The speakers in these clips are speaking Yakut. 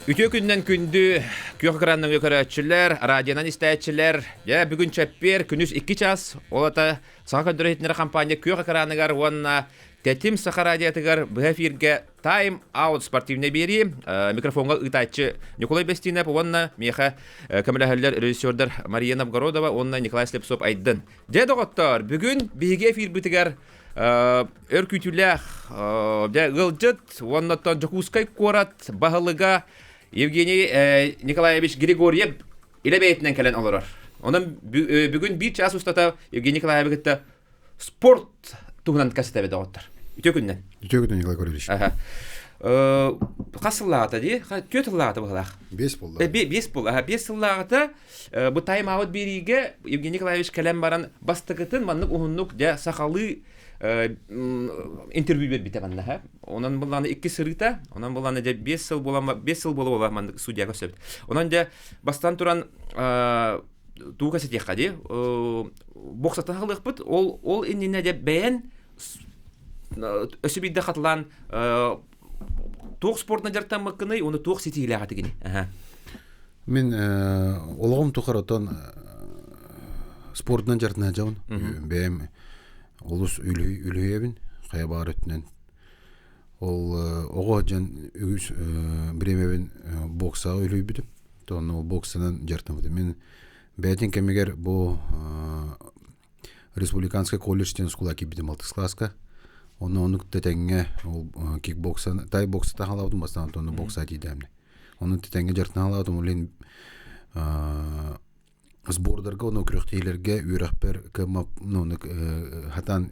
Үтүө күннэн күндү күөх экраннан көрөөччүлэр, радионан истээччилэр. Дьэ, бүгүн чэппиэр күнүс 2 час. Ол ата Саха көрдөрөр иһитиннэрэр компания күөх экраныгар уонна Тэтим Саха радиотыгар быһа эфиргэ Time Out спортивнай биэрии микрофоҥҥа ыытааччы Ньукулай Бестинов уонна миэхэ көмөлөһөллөр режиссердар Мария Новгородова уонна Николай Слепцов Айдын. Дьэ, доҕоттоор, бүгүн биһиги эфирбитигэр өр күүтүүлээх дьэ ыалдьыт уонна оттон Дьокуускай куорат баһылыга Евгений Николаевич Григорьев илэ бэйэтинэн кэлэн олорор. Онон бүгүн биир чаас устата Евгений Николаевич кытта спорт туһунан кэпсэтэбит доҕоттор. Үтүө күннэн. Үтүө күннэн, Николай Григорьевич. Хас сыллааҕыта дии? Түөрт сыллааҕыта быһылаах. Биэс буолла. Биэс буолла. Биэс сыллааҕыта бу тайм-аут биэриигэ Евгений Николаевич кэлэн баран бастакытын маннык уһуннук дьэ сахалыы интервью биэрбитэ манна. Онон буллааны икки сырыыта, онон буллааны дьэ 5 сыл буолан 5 сыл буола буола маннык судьяга сөбүт. Онон дьэ бастан туран туу кэсэтиэххэ дии. Боксаттан халыахпыт. Ол ол иннинэ дьэ бэйэн өссө биирдэ хатылаан туох спортна дьарыктаммыккыный уонна туох ситиилээх этигиний? Мин олоҕум тухары отон спордунан дьарыктана сылдьабын. Бэйэм олус үлүһүйэбин хайа баҕар өттүнэн. Ол оҕо сылдьан үгүс бириэмэбин боксаҕа үлүһүйбүтүм. Онно ол боксанан дьарыктаммытым. Мин бэйэтин кэмигэр бу республиканскай колледж диэн оскуола киирбитим алтыс кылааска. Онно оннук тэтэҥҥэ ол кикбоксан, тай-бокса таһалаабытым бастаан онно бокса тиийдээмни. Онон тэтэҥҥэ дьарыктаналаабытым ол сбордарга ону күрэхтэһиилэргэ үөрэхпэр кыаммап ну хатаан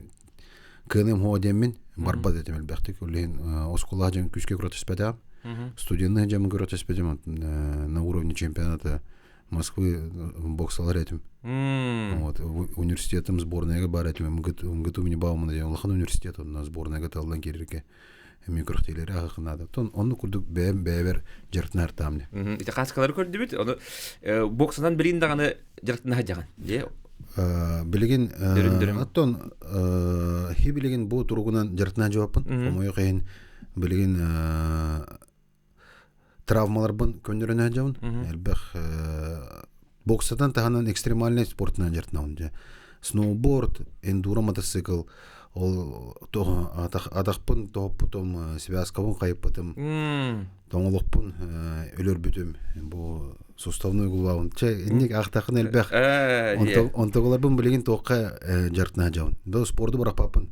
кыаным һуо диэммин барбат этим элбэхтик. Ол иһин оскуола дьон күүскэ күрэхтэспэтэҕим. Студенный дьон күрэхтэспэтим на уровне чемпионата Москвы боксалар этим. Вот, университетым сборныйга бар этим. МГТУ имени Баумана диэн улахан университет, онно сборныйга таллан киирэргэ эмиэ күрэхтэһиилэри аһыхынаада. Тон онну курдук бэйэм бэйэбэр дьарыктанар таамне. Ити хаскалары көрдүбүт. Ону боксанан билин даҕаны дьарыктана сылдьаҕын. Дьэ Билигин оттон хи билигин бу туругунан дьарыктана жуаппын. Хомойуох иһин билигин травмаларбын көннөрөнө сылдьабын. Элбэх боксатан таһынан экстремальный спортунан дьарыктанабын. Сноуборд, эндуро мотоцикл, ол атахпын тоһоппутум, связкабын хайыппытым, тоҥолохпун өлөрбүтүм. Бу суставной углабын. Чэ, инник ахтахын элбэх. Онтоголарбын билигин туохха дьарыктана сылдьабын. Бу спорду бырахпаппын.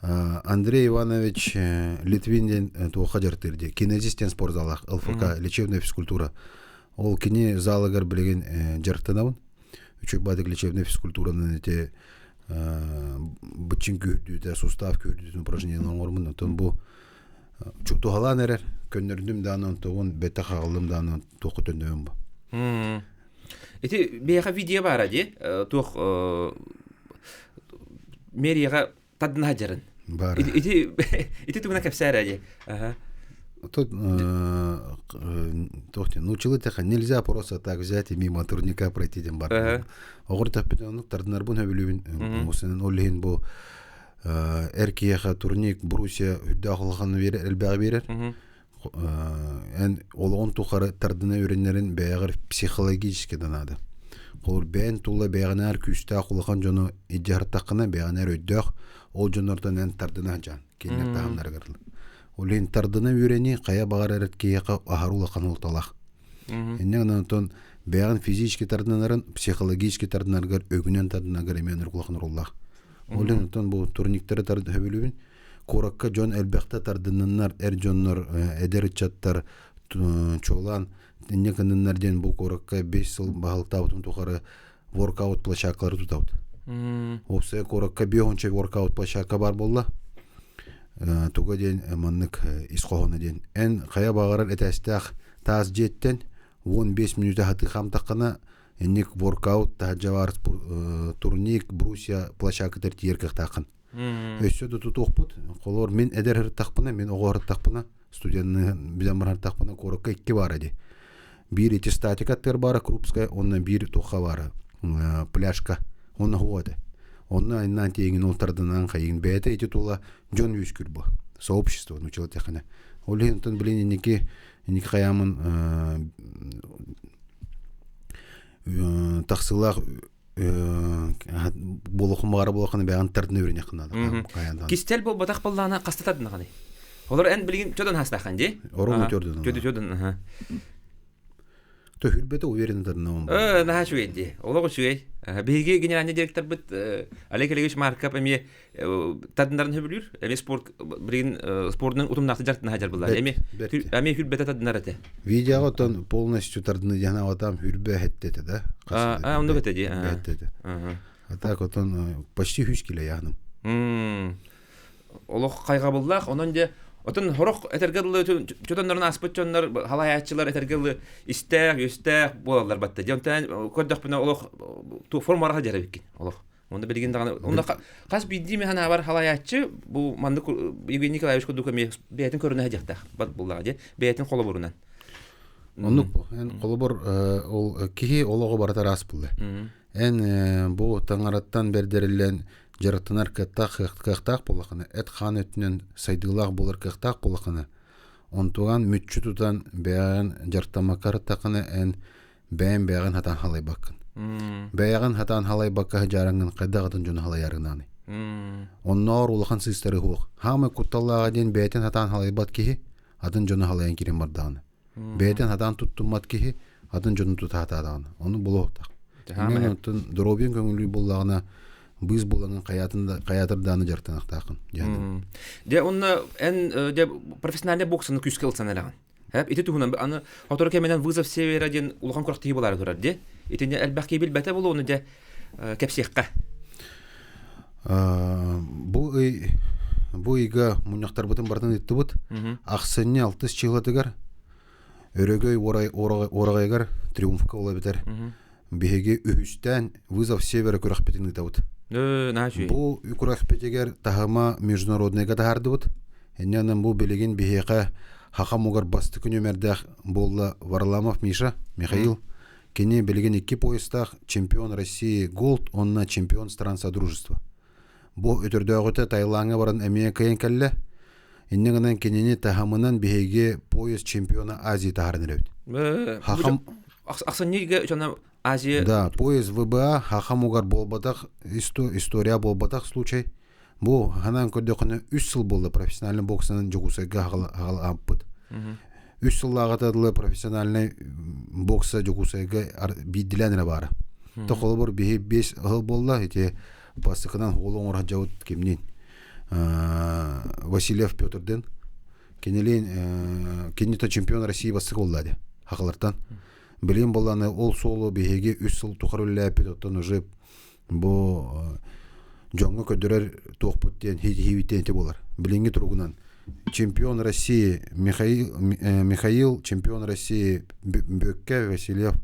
Андрей Иванович Литвин диэн туохха дьарыктыыр дии. Кинезист диэн спортзалаах ЛФК, лечебная физкультура. Ол кини залыгар билигин дьарыктанабын. Үчүгэй лечебная физкультуранан ити быччыҥ күүрдүүтэ, сустав күүрдүүтүн упражнениен оҥорбун. Оттон бу туһалаан эрэр, көннөрдүм даҕаны онтугун бэтэ хааллым даҕаны туохха төннөбүн бу. Ити биһиэхэ видео баара дии. Туох мэрияҕа тардына сылдьарын. Баар. Ити ити тугуна кэпсээрэ дии. Тут научил этих нельзя просто так взять и мимо турника пройти диэн бар. Оҕор тэппитин оннук тардынарбын сөбүлүүбүн. Осунан ол иһин бу эр киһиэхэ турник брусья үрдээх улаханы биэрэр, элбэҕи биэрэр. Эн олоҕун тухары тардына үөрэнэрин бэйэҕэр психологически да наада. Холобур, бэйэн тула бэйэҕинээр күүстээх улахан дьону илдьэ сырыттаххына, бэйэҕинээр өйдөөх, ол дьоннортон эн тардына сылдьаҕын, кинилэр таһымнарыгар. Ол иһин тардына үөрэнии хайа баҕар эрэр киһиэхэ аһары улахан уолталаах. Инньэ гынан онтон бэйэҕин физически тардынарын, психологически тардынаргар, өгүнэн тардынаргар эмиэ оннук улахан оруоллаах. Ол иһин онтон бу турниктары сөбүлүүбүн. Куоракка дьон элбэхтэ тардынныннар, эр дьоннор, эдэр ыччаттар чуолаан инньэ гынныннар диэн бу куоракка 5 сыл баһылыктаабытым тухары воркаут площадкалары тутабыт. Уопсайа куоракка 5 воркаут площадка баар буолла. Туга диэн маннык ис хоһооно диэн. Эн хайа баҕарар этээстээх таас дьиэттэн 15 мүнүүтэ хатыы хаамтаххына инник воркаут таһырдьа баар турник, брусья площадкатыгар тиийэр кыахтааххын. Өссө да тутуохпут. Холобур, мин эдэр сырыттахпына, мин оҕо сырыттахпына, студенны билэн баран сырыттахпына, куоракка икки баара дии. Биир ити статика аттыгар баара Крупская, уонна биир туохха баара пляжка. Онно хуо этэ. Онно айнаан тиэҥин ол тардынан хайыгын бэйэтэ ити тула дьон үөскүүр бу. Сообщество, ну, человек. Ол иһин оттон билин инники инники хайаамын тахсыылаах буолуохун баҕара буолаххына бэйэҕин тардына үөрэниэххин наада. Кистэл буолбатах буоллаҕына хаста тардынаҕыный? Олор эн билигин чодон хаастааххын дии? Оруолу төрдүн. Чөдө чөдөн аха. То хүрбэтэ уверенно тардына. Наһаа үчүгэй дии. Олох үчүгэй. Биһиги генеральный директорбыт Олег Олегович Марков эмиэ тардынарын сөбүлүүр. Эмиэ спорт билигин спордунан утумнаахтык дьарыктана сылдьар буоллар. Эмиэ эмиэ хүрбэтэ тардынар этэ. Видеоҕа оттон полностью тардыны диэн аватам хүрбэ эттэтэ да. А, оннук этэ дии. Эттэтэ. А так отон почти хүс кило яхным. Олох хайҕабыллаах, онон дьэ отон хорох этэргэ дылы чотоннорун ааспыт дьоннор халайааччылар этэргэ дылы истээх, үстээх буолаллар батта. Дьон көрдөхпүнэ олох формараха дьара биккин олох. Онно билигин даҕаны онно хас биирдии мин санаабар халайааччы бу маннык Евгений Николаевич курдук эмиэ бэйэтин көрүнэ сылдьыахтаах буллаҕа дии бэйэтин холобурунан. Оннук бу. Эн холобур ол киһи олоҕо барыта араас булла. Эн бу таҥараттан бэрдэриллэн дьарыктанар кыахтаах кыахтаах буоллаххына, эт-хаан өттүнэн сайдыылаах буолар кыахтаах буоллаххына, онтуган мүччү тутан бэйэҕин дьарыктаммакка ырыттаххына эн бэйэҥ бэйэҕин хатаан халайбаккын. Бэйэҕин хатаан халайбакка дьаарыҥҥын хайдах атын дьону халайарынаный? Онноор улахан сыыстары суох. Хаамай кутталлааҕа диэн бэйэтин хатаан халайбат киһи атын дьону халайан киирэн бардаҕына. Бэйэтин хатаан туттуммат киһи атын дьону тутаатаадаҕына. Ону булуохтаах. Инньэ оттон доруобуйаҥ көҥүлүү буоллаҕына быыс булаҥын хайаатын да хайаатар дааны дьарыктаныахтааххын. Дьэ онно эн дьэ профессиональный боксаны күүскэ ылсан эрэҕин. Хэп ити туһунан аны сотору кэминэн вызов севера диэн улахан күрэхтэһии буолаары турар дии. Итини элбэх киһи билбэтэ буолуо ону дьэ кэпсиэххэ. Бу ый бу ыйга мунньахтарбытын барытын ыыттыбыт. Ахсынньы алтыс чыылатыгар Өрөгөй уораҕайыгар триумфка буола эбэтэр биһиги үһүстээн вызов севера күрэхпитин ыытабыт. Бу күрэхпитигэр таһыма международныйга таһаардыбыт. Инньэ бу билигин биһиэхэ хаха мугар бастакы нүөмэрдээх буолла Варламов Миша, Михаил. Кини билигин икки поястаах чемпион России Голд уонна чемпион стран Содружества. Бу өтөрдөөҕүтэ Таилаҥҥа баран эмиэ кыайан кэллэ. Инньэ гынан кинини таһымынан биһиги пояс чемпиона Азии таһааран эрэбит. Хахам Ахсынньыга дьоно Азия Да, пояс ВБА хахам угар буолбатах история буолбатах случай. Бу ханаан көрдөххүнэ үс сыл буолла профессиональный боксанан Дьокуускайга аҕалааппыт. Үс сыллааҕыта дылы профессиональный бокса Дьокуускайга биирдилээн эрэ баара. То холобур биһи биэс ыһыл буолла ити бастакынан уол оҥоро дьабыт кимниин Васильев Петрден кинилиин кинито чемпион России бастакы буолла дии хахалартан билигин буоллааны ол суолу биһиги үс сыл тухары үлэлээппит оттон уже бу дьоҥҥо көрдөрөр туохпут диэн хиитиһиибит диэн ити буолар билиҥҥи туругунан чемпион России Михаил Михаил чемпион России Бүөккэ Васильев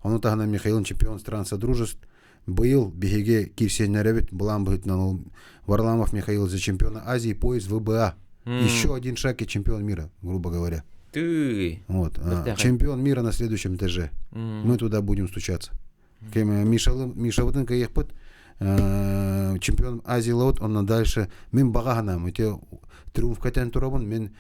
ону таһынан Михаил чемпион стран Содружеств Быйыл биһиги киирсиэннэрэбит былаан быһыытынан ол Варламов Михаил за чемпиона Азии пояс ВБА. Еще один шаг и чемпион мира, грубо говоря. Ты. Вот. Чемпион мира на следующем этаже. Мы туда будем стучаться. Миша кайыхпыт чемпион Азии лаут, он дальше мин бағаһанам, ити триумф кэтэн турабын, мин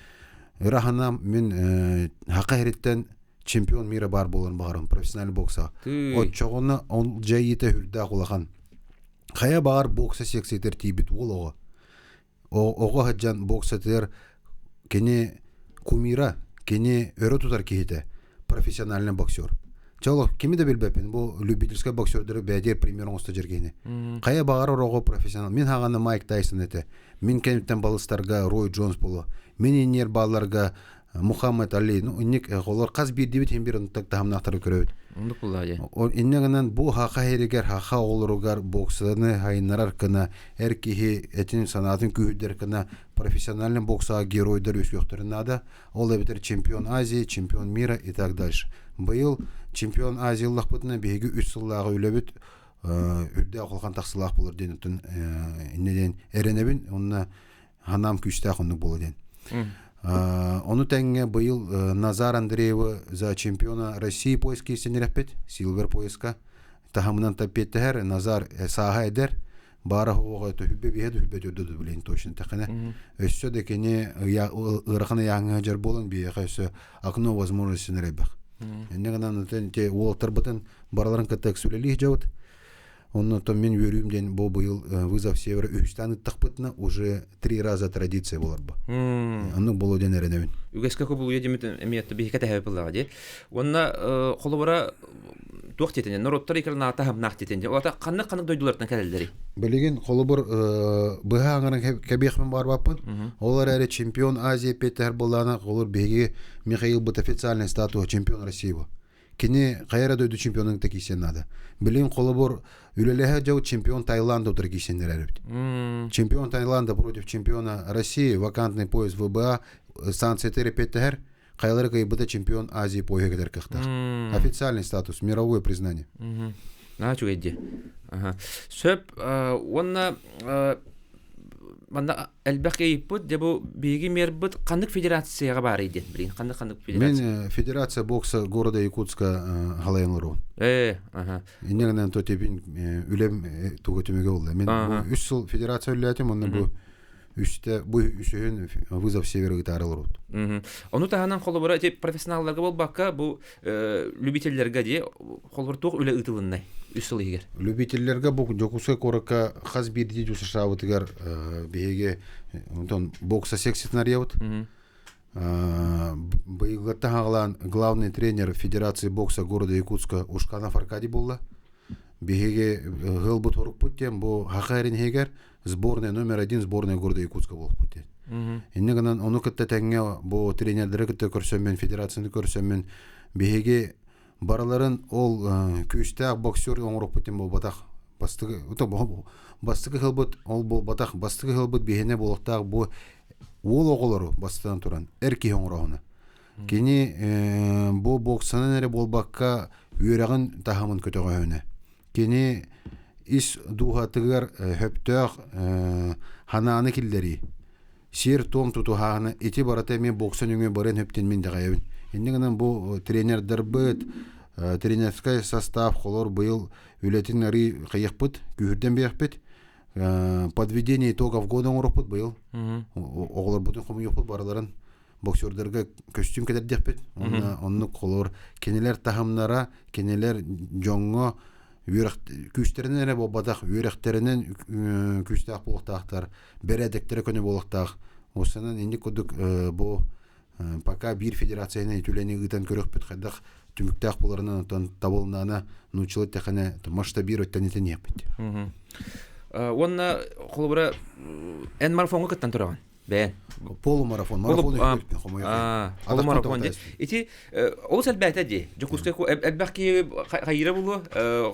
ыраханам, мин хака хериттен чемпион мира баар буолан баҕарым профессиональный бокса. Оччоҕуна ол дьайыыта үрдээх улахан. Хайа баҕар бокса секциятыгар тиийбит уол оҕо. Оҕо сылдьан боксатыгар кини кумира, кини өрө тутар киһитэ профессиональный боксер. Чэ олох кими да билбэппин бу любительскай боксердары бэйэтигэр пример оҥосто дьэргиһини. Хайа баҕарар оҕо профессионал. Мин хаҕана Майк Тайсон этэ. Мин кэнниттэн балыстарга Рой Джонс буолуо. Мин инниэр баалларга Мухаммед Али, ну инник олор хас биирдибит иһин биир онтук таһымнаахтары көрөбүт. Оннук буллаа дии. Инньэ гынан бу хаха иһигэр хаха оҕолоругар боксаны хайыннарар гына эр киһи этин санаатын күүһүрдэр гына профессиональный боксаҕа геройдар үөскүөхтэрин наада. Ол эбэтэр чемпион Азии, чемпион мира и так дальше. Быйыл чемпион Азии ыллахпытына биһиги үс сыллааҕы үлэбит үрдээх улахан тахсылаах буолар диэн оттон инньэ диэн эрэнэбин уонна ханаам күүстээх оннук буола диэн. Ону тэҥҥэ быйыл Назар Андреевы за чемпиона России пояс киирсэн эрэппит, Силвер пояска. Таһымынан таппиэттэһэр Назар сааһа эдэр. Баара оҕо төһүбэ биһэ төһүбэ төрдө билин точно тэхэнэ. Өссө да кини ыарахан ыйааҥҥа дьар буолан биһиэхэ өссө окно возможности элбэх. Инне гынан те уолтарбытын бараларын кытта үлэлии дьабыт. Онно мин үөрүүм диэн бу быйыл вызов севера үһүстээн ыттахпытына уже три раза традиция болар бу. Оннук боло диэн эрэнэбин. Үгэскэ кубулуйа димит эмиэ биһике тэһэбит буллаҕа дии. Уонна холобура туох диэтин норуоттар икрнаата хамнаах диэтин олата ханнык ханнык дойдулартан кэлэллэрий? Билигин холобур быһа аҥарын кэбиэхпин баарбаппын. Ол эрээри чемпион Азии эппиэттэһэр буоллаҕына холобур биһиги Михаил быт официальный статуһа чемпион России бу. Кини хайа эрэ дойду чемпионун кытта киирсиэн наада. Билигин холобур үлэлэһэ дьыл чемпион Таиланда утары киирсэннэр эбит. Чемпион Таиланда против чемпиона России вакантный пояс ВБА санкцияты эппиэттэһэр хайалары кыайбыта чемпион Азии пояһа кэтэр кыахтаах. Официальный статус, мировое признание. Аа үчүгэй дии. Сөп уонна манна элбэх ыйыппыт дьэ бу биһиги мэрбит ханнык федерацияҕа баарый диэн билигин ханнык ханнык федерация Мен федерация бокса города Якутска халайан олоробун. Аха. Инне гынан то тебин үлэм туга түмүгэ болла. Мен бу үс сыл федерация үлэлээтим, онно бу үстэ бу үсүһүн вызов севера гытаары олоробут. Ону таһынан холобура ити профессионалларга буолбакка бу любительлерге дии холобур туох үлэ ыытылыннай үс сыл иһигэр? Любительлерге бу Дьокуускай куоракка хас биирдии дьусашаабытыгар биһиги онтон бокса секциятын арыйабыт. Быйылгыттан хаҕалаан главный тренер Федерации бокса города Якутска Ушканов Аркадий буолла. Биһиги ыһылбыт хорукпут диэн бу Хаха эрин иһигэр сборная номер один сборная города Якутска буолбут диэн. Инне гынан ону кытта тэҥҥэ бу тренердери кытта көрсөммүн, федерацияны көрсөммүн биһиги барыларын ол күүстээх боксер оҥороппут диэн буолбатах. Бастакы бастакы ыһылбыт ол буолбатах, бастакы ыһылбыт биһиэнэ буолуохтаах бу уол оҕолору бастатан туран эр киһи оҥороһуна. Кини бу боксанан эрэ буолбакка үөрэҕин таһымын көтөҕөһүнэ. Кини ис дууһатыгар сөптөөх ханааны киллэрии, сиэр-туом тутуһааһына ити барыта эмиэ бокса нөҥүө барыан сөптөн мин итэҕэйэбин. Инньэ гынан бу тренердарбыт, тренерскэй состав холор быйыл үлэтин арыы хайыахпыт, күүһүрдэн биэрэхпит. Подведение итогов года оҥоруохпут быйыл. Оҕолорбутун хомуйуохпут барыларын боксердарга көстүүм кэтэрдиэхпит. Онно оннук холор кинилэр таһымнара, кинилэр дьоҥҥо үөрэх күүстэринэн эрэ буолбатах, үөрэхтэринэн күүстээх буолуохтаахтар, бэрээдэктэрэ көнө буолуохтаах. Осанан инник курдук бу пока биир федерацияны үлэни ыытан көрөхпүт хайдах түмүктээх буоларынан оттон табылыннаана нууччалыы тэхэнэ масштабировать тэнитиниэхпит. Уонна холобура эн марафоҥҥа кыттан тураҕын. Бэйэн. Полумарафон, марафон үһү хомойуох. Полумарафон дии. Ити олус элбээтэ дии. Дьокуускай элбэх киһи хайыра булуо,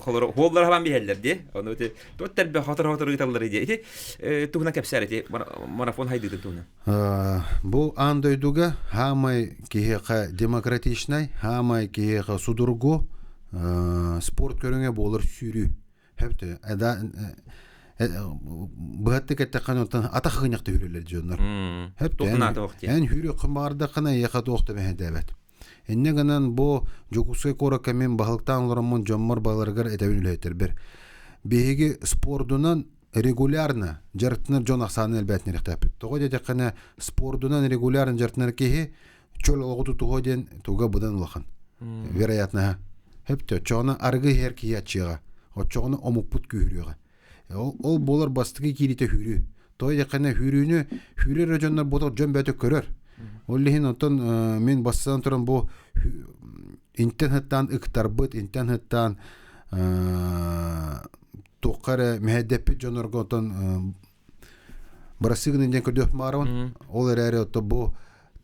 холоро хуоллар хабан биһэллэр дии. Ону ити туот элбэх хотор-хотор ыыталлар дии. Ити туһунан кэпсээр ити марафон хайдыытын туһунан. Бу аан дойдуга хаамай киһиэхэ демократичнай, хаамай киһиэхэ судургу спорт көрүҥэ буолар сүүрүү. Хэпте быһаттык эттэххэ онтон атах ыгыньахта хүрэллэр дьоннор. Хэпте эн хүрүөххүн баҕардаххына эйиэхэ туох да мэһэйдээбэт. Инньэ гынан бу Дьокуускай куоракка мин баһылыктаан олороммун дьоммор баларыгар этэбин үлэһиттэрбэр. Биһиги спордунан регулярно дьарыктанар дьон ахсаанын элбээтинэриэхтээхпит. Тоҕо диэтэххинэ спордунан регулярно дьарыктанар киһи чөл олоҕу тутуһуо диэн туга быдан улахан. Вероятноһа. Хөптө, оччоҕуна арыгы иһэр киһи аччыаҕа. Оччоҕуна омукпут күүһүрүөҕэ. Ол, ол буолар бастакы киириитэ хүүрүү. Тоҕо диэххинэ хүүрүүнү хүүрэр эрэ дьоннор буолар дьон бэйэтэ көрөр. Ол иһин онтон мин бастатан туран бу интэн сыттаан ыктарбыт, интэн сыттаан туохха эрэ мэһэйдэппит дьоннорго оттон бырасыыгын диэн көрдүөх маарабын. Ол эрээри отто бу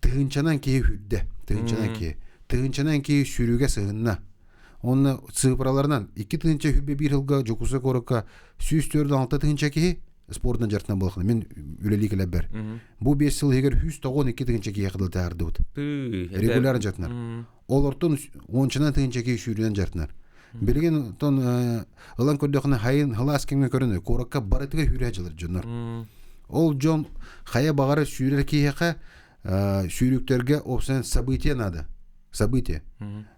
тыһыынчанан киһи хүрдэ. Тыһыынчанан киһи. Тыһыынчанан киһи сүүрүүгэ сыһынна. Онно цифраларынан 2021 сылга Дьокуускай куоракка 146 тыһыынча киһи спордунан дьарыктанан буолахына. Мин үлэлии кэлэрбэр. Бу 5 сыл иһигэр 192 тыһыынча киһи кыдыл таһаардыбыт. Регулярно дьарыктанар. Олортон уончанан тыһыынча киһи сүүрүүнэн дьарыктанар. Билигин тон ылан көрдөхүнэ хайын халаас кэмҥэ көрөн куоракка барытыгар сүүрэ дьылар дьоннор. Ол дьон хайа баҕара сүүрэр киһиэхэ сүүрүктэргэ опсайан событие надо. Событие.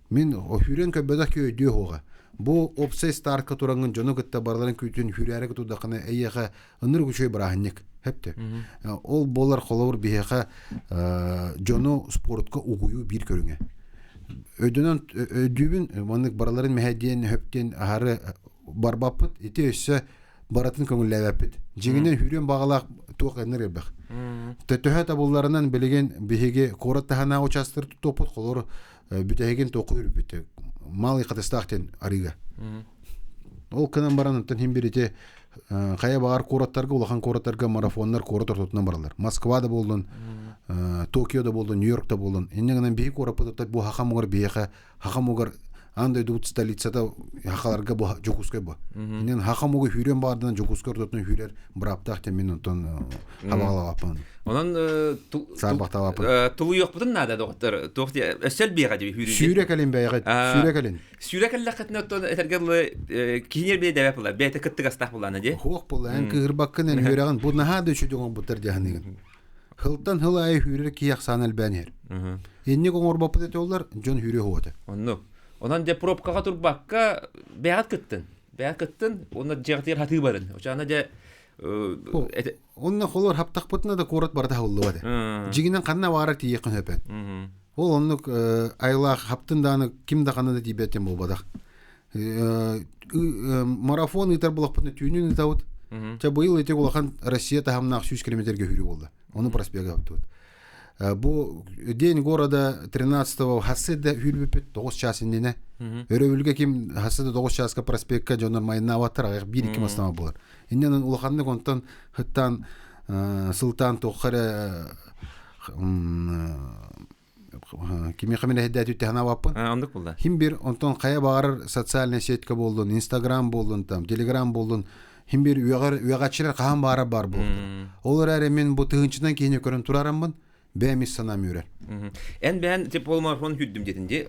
Мин хүрэн көрбөтөх киһи өйдүө суоҕа. Бу опсай стартка тураҥҥын дьону кытта барыларын күүтүн хүрээри турдаххына эйиэхэ ынырык үчүгэй бырааһынньык. Хэпте. Ол буолар холобур биһиэхэ дьону спортка угуйуу биир көрүҥэ. Өйдөнөн өйдүүбүн маннык барыларын мэһэйдиэн хөптиэн аһары барбаппыт. Ити өссө барытын көҥүллээбэппит. Дьиҥинэн хүрүөн баҕалаах туох эннэр элбэх. Төһө табылларынан билигин биһиги куорат таһынааҕы учаастактары тутуохпут холор бүтэһигин туохха үрүппүт малый хатыстаах диэн арыыга. Ол кынан баран онтон хин бир ити хайа баҕар куораттарга улахан куораттарга марафоннар куорат ортотунан бараллар. Москва да буоллун, Токио да буоллун, Нью-Йорк да буоллун. Инньэ гынан биһи куораппыт бу хахамугар биһиэхэ Хахамугар аан дойдубут столицата хахаларга бу Дьокуускай бу. Инен Хахамугу хүүрэн баардан Дьокуускай ортотунан хүүрэр бырааптаах тем мин онтон хабаҕалаабаппын. Онон Саарбахтаабаппын. Тулуйуохпутун наада доҕоттор. Туох диэ өссө элбиэҕэ дии хүүрүү. Сүүрэ кэлин бэйэҕит, сүүрэ кэлин. Сүүрэ кэллэххитинэ оттон этэргэ дылы киһини эрбиэ дэбэп була, бэйэтэ кыттыгастаах булаана дии. Хуох була, эн кыыһырбаккын, эн үөрэҕин бу наһаа да үчүгэй оҥорбуттар дьаһаныгын. Хылтан хыл аайы хүүрэр киһи ахсаана элбээн иһэр. Инник оҥорбоппут этэ оллар, дьон хүүрүө хуота. Оннук. Онон дьэ пробкаҕа турбакка бэйэҕит кыттын. Бэйэҕит кыттын, уонна дьиэҕитигэр хатыы барын. Очаана дьэ Онно холор хаптахпытына да куорат барыта хабыллыбат. Дьиҥинэн ханна баара тиийиэххин сөп. Ол оннук айылаах хаптын дааны ким да ханна да тиийбэт буолбатах. Марафон ыытар булахпытына түүнүн ыытабыт. Чэ быйыл ити улахан Россия таһымнаах 100 километрге хүрүү буолла. Ону проспега хаптыбыт. Бу день города 13-го хассыда хүрбүппүт 9 час иннинэ. Өрөбүлгэ ким хассыда 9 часка проспекка дьоннор майнаабаттар аҕыйах биир икки мастама буолар. Иннинэн улаханнык онтон хыттаан сылтаан туохха эрэ кимиэхэ мин эһэдээт үттэһэн абаппын. Оннук буолла. Хим бир онтон хайа баҕарар социальная сетка буоллун, Инстаграм буоллун, там, Телеграм буоллун, хим бир үөҕэр үөҕэччилэр хаһан баара бар буолтар. Ол эрээри мин бу тыһыынчанан киһини көрөн турараммын, бэйэм ис санаам үөрэр. Эн бэйэн тип полумарафон хүрдүм диэтин дии.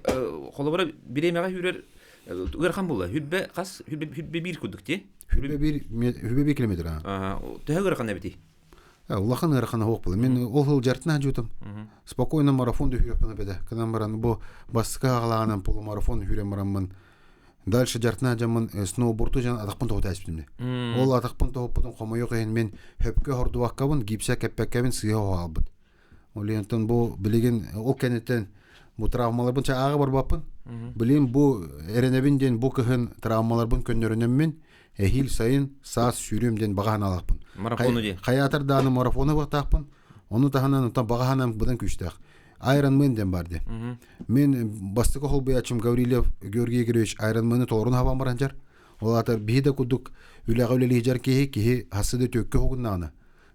Холобура бириэмэҕэ хүрэр ыарахан буолла. Хүрбэ хас хүрбэ биир курдук дии. Хүрбэ биир километр. Төһө ыарахан эбитий? Улахан ыарахан оһох була. Мен ол сыл жартына жутум. Спокойно марафон дүһүрөппүн эбэдэ. Кынан баран бу бастакы аҕалаанан полумарафон хүрэн бараммын дальше жартына жаммын сноуборду жан атахпын тоҕута эспитим. Ол атахпын тоһуппутун хомойуох иһин мен хөпкө хордубаккабын гипсэ кэппэккэбин сыыһа оһо албыт. Ол иһин бу билигин ол кэнниттэн бу травмаларбын ча ааҕа барбаппын. Билигин бу эрэнэбин диэн бу кыһын травмаларбын көннөрүнэммин эһиил сайын саас сүүрүөм диэн баҕа санаалаахпын. Марафону дии. Хайаатар дааны марафону бахтаахпын. Ону таһынан онтон баҕа санаам быдан күүстээх. Ironman диэн бар дии. Мен бастакы холбуйааччым Гаврилев Георгий Игоревич Ironman-ы толорун хабан баран жар. Ол аатар биһи да курдук үлэҕэ үлэлиһи киһи киһи хассы да төккө хогуннаҕына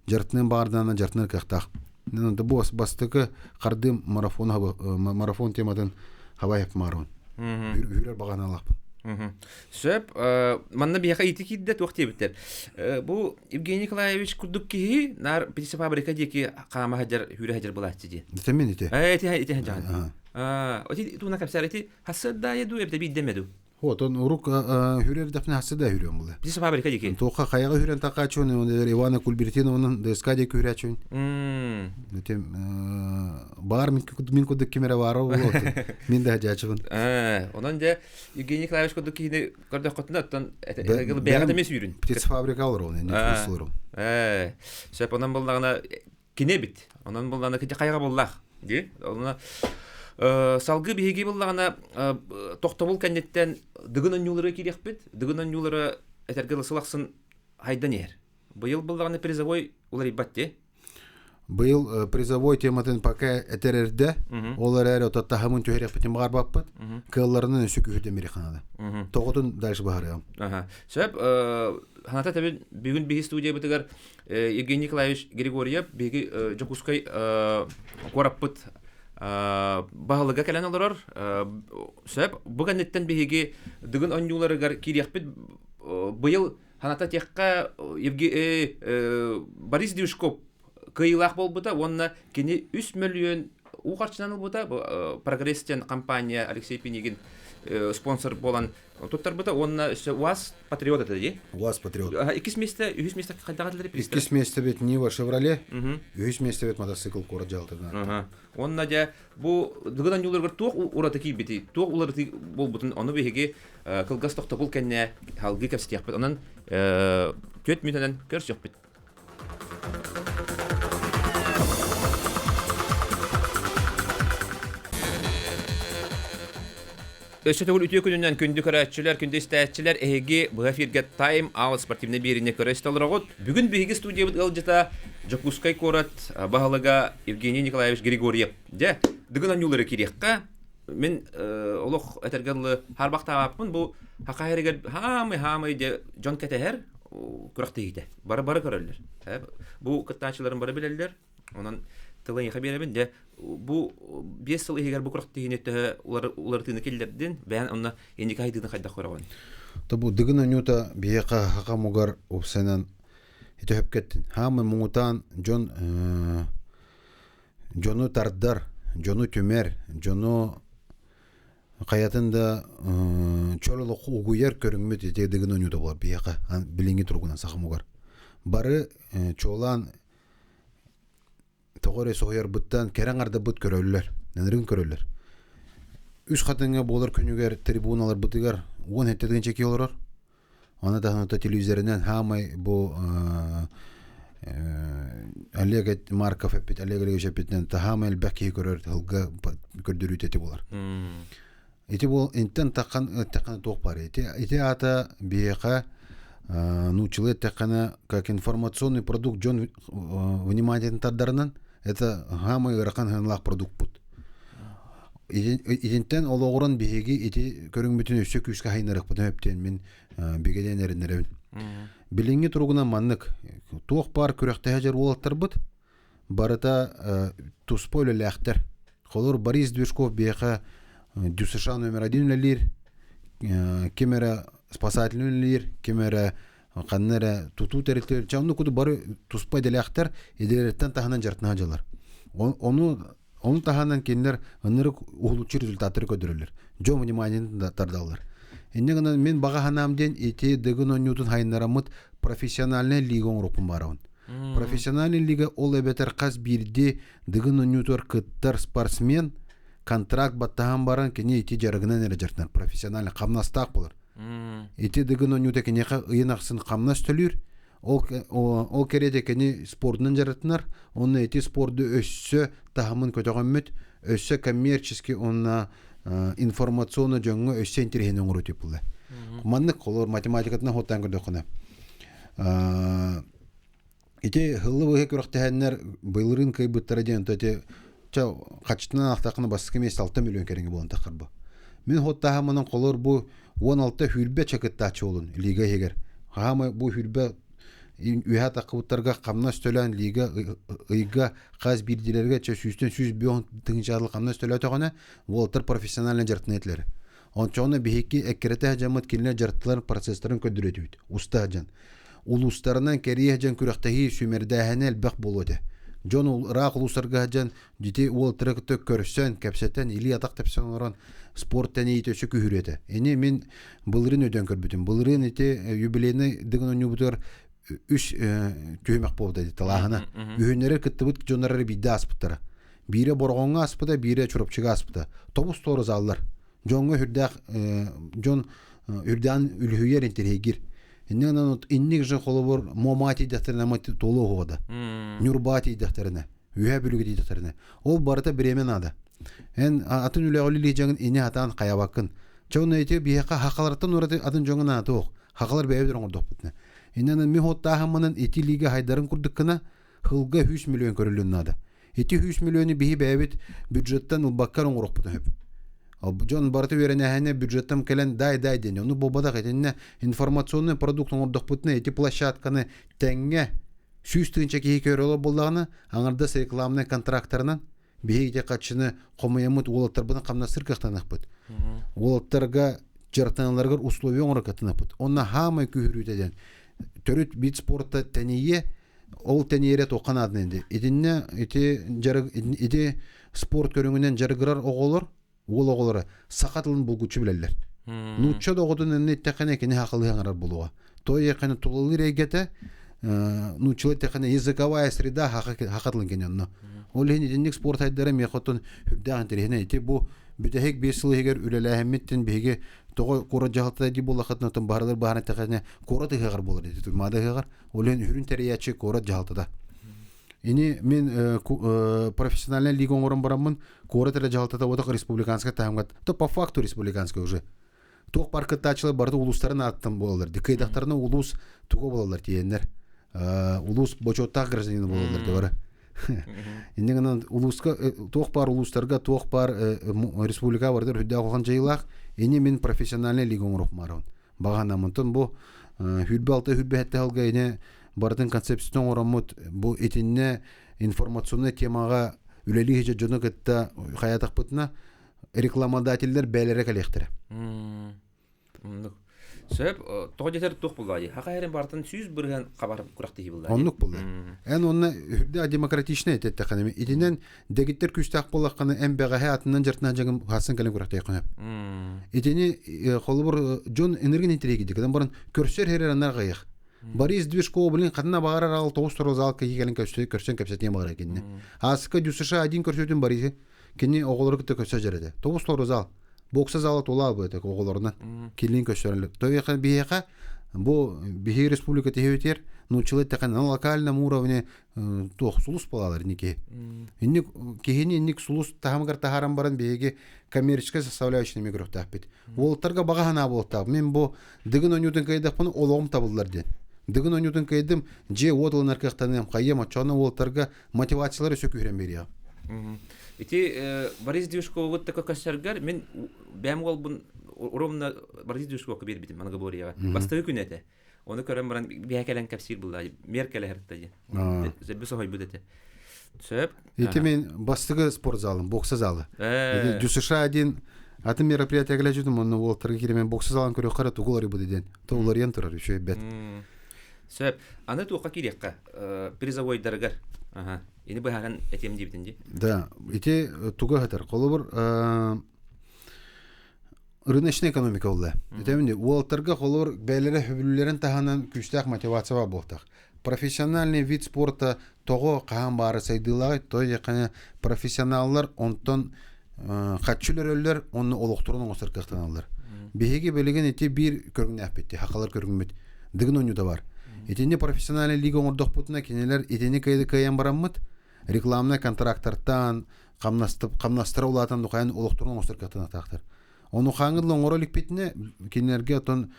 жартынан баардаана жартынар кыахтаах. Бу бастакы хардым марафон марафон тематын хабай марафон. Үрэр бағаналаахпын. Сөп, манна биһиэхэ ити киирдэ туох диэбиттэр. Бу Евгений Николаевич курдук киһи наар птицефабрика диэки хаама сылдьар, хүүрэ сылдьар булааччы дии. Ити мин ити. Ити ити сылдьаҕын. Ити тугуна кэпсээр ити хассыардаайы дуу эбитэ биирдэ дуу? Отон урук хүрэр дэхне хассы да хүрүөн була. Птица фабрика диэки. Туохха хайаҕа хүрэн такаачуун Ивана Кульбертиновнан ДСК диэки хүрээчүн. Этим баар мин кудук ким эрэ баара буолуо. Мин да хадьаачыбын. Онон дьэ Евгений Николаевич курдук киһини көрдөххөтүнэ оттон бэйэҕэ эмиэ сүүрүн. Птица фабрика олорон, не олорон. Сөп онон буллаҕына кини эбит. Онон буллаҕына кити хайаҕа буллаах. Дии. Онно салгыы биһиги буллаҕына тохтобул кэнниттэн дыгын онньуулары киириэхпит. Дыгын онньуулара этэргэ сыл ахсын хайдан иһэр. Быйыл буллаҕына призовой уларыйбат дии. Быйыл призовой тематын пока этэр эрдэ, ол эрээри ото таһымын түһэриэхпитин баҕарбаппыт. Кыалларынан өссө күүһүрдэн бириэххэ наада. Тоҕотун дальше баһарыам. Сөп, ханата тэбин бүгүн биһи студиябытыгар Евгений Николаевич Григорьев биһиги Дьокуускай куораппыт баһылыга кэлэн олорор. Сөп, бу кэнниттэн биһиги Дыгын оонньууларыгар киириэхпит быйыл ханата тиэххэ Борис Дюшков кыайыылаах буолбута уонна кини 3 мөлүйүөн. уу харчынан ылбыта. Прогресс диэн компания Алексей Пинигин спонсор буолан туттарбыта уонна өссө УАЗ Патриот это дии. УАЗ Патриот. Иккис месте, үһүс месте хайдах этилэр? Иккис месте бит Нива Шевроле, үһүс месте бит мотоцикл куорат дьаһалтатынан. Уонна дьэ бу Дыгын оонньууларыгар туох ураты киирбитий, туох уларытыы буолбутун ону биһиги кылгас тохтобул кэннэ салгыы кэпсэтиэхпит. Онон 4 мүнүүтэнэн көрсүөхпүт. Өссө төгүл үтүө күнүнэн күндү көрөөччүлэр, күндү истээччилэр, эһиги быһа эфиргэ Time Out спортивнай биэриини көрө истэ олороҕут. Бүгүн биһиги студиябыт ыалдьыта Дьокуускай куорат баһылыга Евгений Николаевич Григорьев. Дьэ, Дыгын оонньуулары киириэххэ. Мин олох этэргэ дылы хаарбахтаабаппын. Бу Хаха эригэр хаамый-хаамый дьэ дьон кэтэһэр күрэхтэһиитэ. Бары-бары көрөллөр. Бу кыттааччыларын бары билэллэр. Онон тылы эйиэхэ биэрэбин. Дьэ, бу 5 сыл иһигэр бу күрэхтэһиини төһө уларытыыны киллэрдин, бэйэн онно инники хайдыыны хайдах көрөҕүн? То бу Дыгын оонньуута биһиэхэ хаха мугар упсанан ити хөпкеттин. Хаамы муҥутаан дьон дьону тардар, дьону түмэр, дьону хайатын да чөл олоххо угуйар көрүҥмүт ити Дыгын оонньуута буолар биһиэхэ билиҥҥи туругунан саха мугар. Бары чуолаан тоҕо эрэ соһуйарбыттан кэрэ аҥардабыт көрөллөр, ынырыгын көрөллөр. Үс хатыҥҥа буолар күнүгэр трибуналарбытыгар 17 тыһыынча киһи олорор. Аны таһынан телевизорынан хаамай бу Олег Марков эппит, Олег Олегович эппитинэн таһаамай элбэх киһи көрөр тылга көрдөрүүтэ ити буолар. Ити буол интэн таххан эттэххинэ туох баар ити ити аата биһиэхэ нууччалыы эттэххинэ как информационный продукт дьон вниманиетын тардарынан это самый ыарахан сыаналаах продукпут. Итинтэн олоҕуран биһиги ити көрүҥмүтүн өссө күүскэ хайынарыахпытын өптүөн мин бигэлээн эрэнэрэбин. Билиҥҥи туругунан маннык туох баар күрэхтэһэ дьар уолаттарбыт барыта туспа үлэлээхтэр. Холобур, Борис Движков биһиэхэ ДЮСШ номер один үлэлиир, ким эрэ спасательный үлэлиир, ким эрэ ханна эрэ тутуу тэрилтэлэр, чэ оннук курдук бары туспа идэлээхтэр, идэлэриттэн таһынан дьарыктана сылдьаллар. Ону ону таһынан кинилэр ынырык уһулуччу результаттары көрдөрөллөр. Дьон вниманиетын тардаллар. Инньэ гынан мин баҕа санаам диэн ити Дыгын оонньуутун хайыннараммыт профессиональнай лига оҥоруохпун баарабын. Профессиональный лига ол эбэтэр хас биирдии Дыгын оонньуутугар кыттар спортсмен контракт баттаһан баран кини ити дьарыгынан эрэ дьарыктанар профессионально хамнастаах буолар. Ити Дыгын оонньуута киниэхэ ыйын ахсын хамнас төлүүр. Ол, ол кэриэтэ кини спордунан дьарыктанар. Онно ити спорду өссө таһымын көтөҕөммүт, өссө коммерческий уонна информационно дьоҥҥо өссө интэриэһин оҥоруу типулла. Маннык холор математикатынан хоттаан көрдөххүнэ ити һыллы быһа күрэхтэһэннэр былырыын кыайбыттара диэн ити чэ хаччытынан аахтаххына бастакы миэстэ 6 миллион кэриҥэ буолан таххар бу. Мин хоттааһыммынан холор бу 16 хүрбэ чакыттааччы буолун лига иһигэр. Хаамай бу хүрбэ үөһэ таххыбыттарга хамнас төлөөн лига ыйга хас биирдилэргэ чэ сүүстэн 105 тыһыынчаатыл хамнас төлөөтөҕүнэ уолаттар профессионально дьарыктана этилэр. Ончоҕуна биһикки эккирэтэ сылдьаммыт кинилэр дьарыктыларын процесстарын көрдөрүөтүбүт. Уста сылдьан. Улуустарынан кэрийэ сылдьан күрэхтэһии сүүмэрдээһинэ элбэх буолуо этэ. Дьон ыраах улуустарга сылдьан дьити уолаттары кытта көрсөн, кэпсэтэн, илии-атах тэпсэн олорон спорт тэнийиитэ өссө күһүрүө этэ. Ини мин былырыын өйдөөн көрбүтүм. Былырыын ити юбилейный Дыгын оонньуубутугар үс түһүмэх буолбута ити талааһына. Үһүннэри кыттыбыт дьоннор эрэ биирдэ ааспыттара. Биирэ Бороҕоҥҥо ааспыта, биирэ Чурапчыга ааспыта. Тобус туора заллар. Дьоҥҥо үрдээх дьон үрдээн үлүһүйэр интэриэһиргиир. Иннинэн инник же холобур Момаа тиийдэхтэринэ ама туолуо уһуода. Ньурбаа тиийдэхтэринэ, Үөһээ Бүлүүгэ тиийдэхтэринэ. Ол барыта бириэмэ наада. Эн атын үлэҕэ үлэлии дьаҥын ини хатаан хайабаккын. Чэ онно ити биһиэхэ хахалартан ураты атын дьоҥҥо наада суох. Хахалар бэйэбит оҥордохпутуна. Иннинэн мин хуоттааһыммынан ити лига хайдарын курдуккына Сылга 100 миллион көрүллүн наада. Ити 100 миллиону биһи бэйэбит бюджеттан ылбаккар оҥоруохпутун сөп. Дьон барыта үөрэнээһинэ бюджеттан кэлэн дай-дай диэн. Ону буолбатах итиннэ информационный продукт оҥордохпутуна ити площадканы тэҥҥэ 100 тыһыынча киһи көрө буоллаҕына аҥардас рекламнай контрактарынан биһиги ити хаччыны хомуйаммыт уолаттарбытын хамнастыр кыахтаныахпыт. Уолаттарга дьарыктаналларыгар условия оҥорор кыахтаныахпыт. Онно хаамай күүһүрүүтэ диэн төрүт вид спорта тэнийиэ ол тэнийэрэ туохха наадана ити. Итиннэ ити дьарык ити спорт көрүҥүнэн дьарыгырар оҕолор, уол оҕолоро саха тылын булгуччу билэллэр. Нуучча да оҕотун иннэ иттэххинэ кини сахалыы саҥарар буолуоҕа. То иэххинэ тулалыыр эйгэтэ нууччалыы эттэххинэ языковая среда саха тылын кини онно. Ол иһин итинник спорт айдара миэхэ оттон үрдээх интэриэһинэй. Ити бу бүтэһик 5 сыл иһигэр үлэлээһиммиттэн биһиги тоҕо куорат дьаһалтата дии буоллаххытына оттон баһарылар баһарын эттэххинэ куорат ыһыаҕар буолар ити Туймаада ыһыаҕар. Ол иһин үһүрүн тэрийээччи куорат дьаһалтата. Ини мин профессиональная лига оҥорон бараммын куорат эрэ дьаһалтата уотах республиканскай таһымҥа то по факту республиканскай уже туох бар кыттааччылар барыта улуустарын ааттан буолаллар кыайдахтарына улуус туга буолаллар тиийэннэр улуус бочуоттаах гражданина буолаллар да бары инньэ гынан улууска туох баар улуустарга туох баар республика барытыгар үрдээх улахан дьайыылаах ини мин профессиональный лига оҥоруохмаарабын баҕаһынаммытын бу 26 27 сылга ини барытын концепциятын оҥороммут бу итиннэ информационнай темаҕа үлэлии сылдьар дьону кытта хайатахпытына рекламодателлэр бэйэлэрэ кэлиэхтэрэ. Сөп, тоҕо дьэтэр туох булла дии. Хаха эрин бартын 100% хабар курахтыһы булла. Оннук булла. Эн онно үрдэ демократичный этэттэххинэ итинэн дэгиттэр күүстээх буоллаххына эн бэҕэһээ атынан дьартынан дьаҥым хаасан кэлэн күрэхтэйххинэ. Итини холобур дьон энергин интриги кыдан баран көрсөр херер анар гаях. Борис Движкова блин ханна баҕарар аал тоҕус торо зал киһи кэлэн көрсөн кэпсэтиэн баҕарар кинини. Ааска ДЮСШ один көрсүтүн Борисы кини оҕолору кытта көрсө дьэрэтэ. Тоҕус торо зал. Бокса зала тула бу этэ оҕолорунан килин көрсөрөлөр. Тоҕо биһиэхэ бу биһиги республика тиһибитигэр нууччалыы эттэххинэ на локальном уровне туох сулус буолалар инники. Инник киһини инник сулус таһымыгар таһааран баран биһиги коммерческай составляющий көрүөхтээхпит. Уолаттарга баҕа санаа буолуохтаах. Мин бу Дыгын оонньуутун кыайдахпына олоҕум табыллар диэн. Дыгын оонньуутун кыайдым, дьиэ уот ылынар кыахтаныам, хайыам оччоҕуна уолаттарга мотивациялар өссө күүһүрэн биэриэҕим. Ити Борис Движкову кытта көссөргөр мин бэйэм уолбун ровно Борис Движковка биэрбитим Многоборьеҕа. Бастакы күн этэ. Ону көрөн баран биһэ кэлэн кэпсиир булла. Мер кэлэһэртэ диэн. Зэбби соһойбут этэ. Сөп. Ити мен бастыгы спорт залым, бокса залы. ДЮСШ один атын мероприятие кэлэ онно уолтарга киирэн бокса залын көрүөххэ тугу уларыйбыт диэн. То уларыйан турар үчүгэй бэт. Сөп. Аны туохха киириэххэ? Призовойдарыгар. Ага. Ини быһааран этиэм диэбитин дии. Да, ити тугу ыһытар. Холобур, рыночная экономика буолла. Итэмни уолаттарга холобур бэйэлэрэ хөбүлүүлэрин таһынан күүстээх мотивация баар буолтах. Профессиональный вид спорта тоҕо хаһан баары сайдыылааҕый, то диэххинэ профессионаллар онтон хаччы өлөрөллөр уонна олохторун оҥостор кыахтаналлар. Биһиги билигин ити биир көрүҥнээхпит, хахалар көрүҥмүт Дыгын оонньуута бар. Итини профессиональный лига оҥордохпутуна кинилэр итини кыайан бараммыт рекламнай контрактартан хамнастара улаатан духайан олохторун оҥостор кыахтаныахтаахтар. Ону хааңы оҥоро иликпитинэ кинилэргэ отон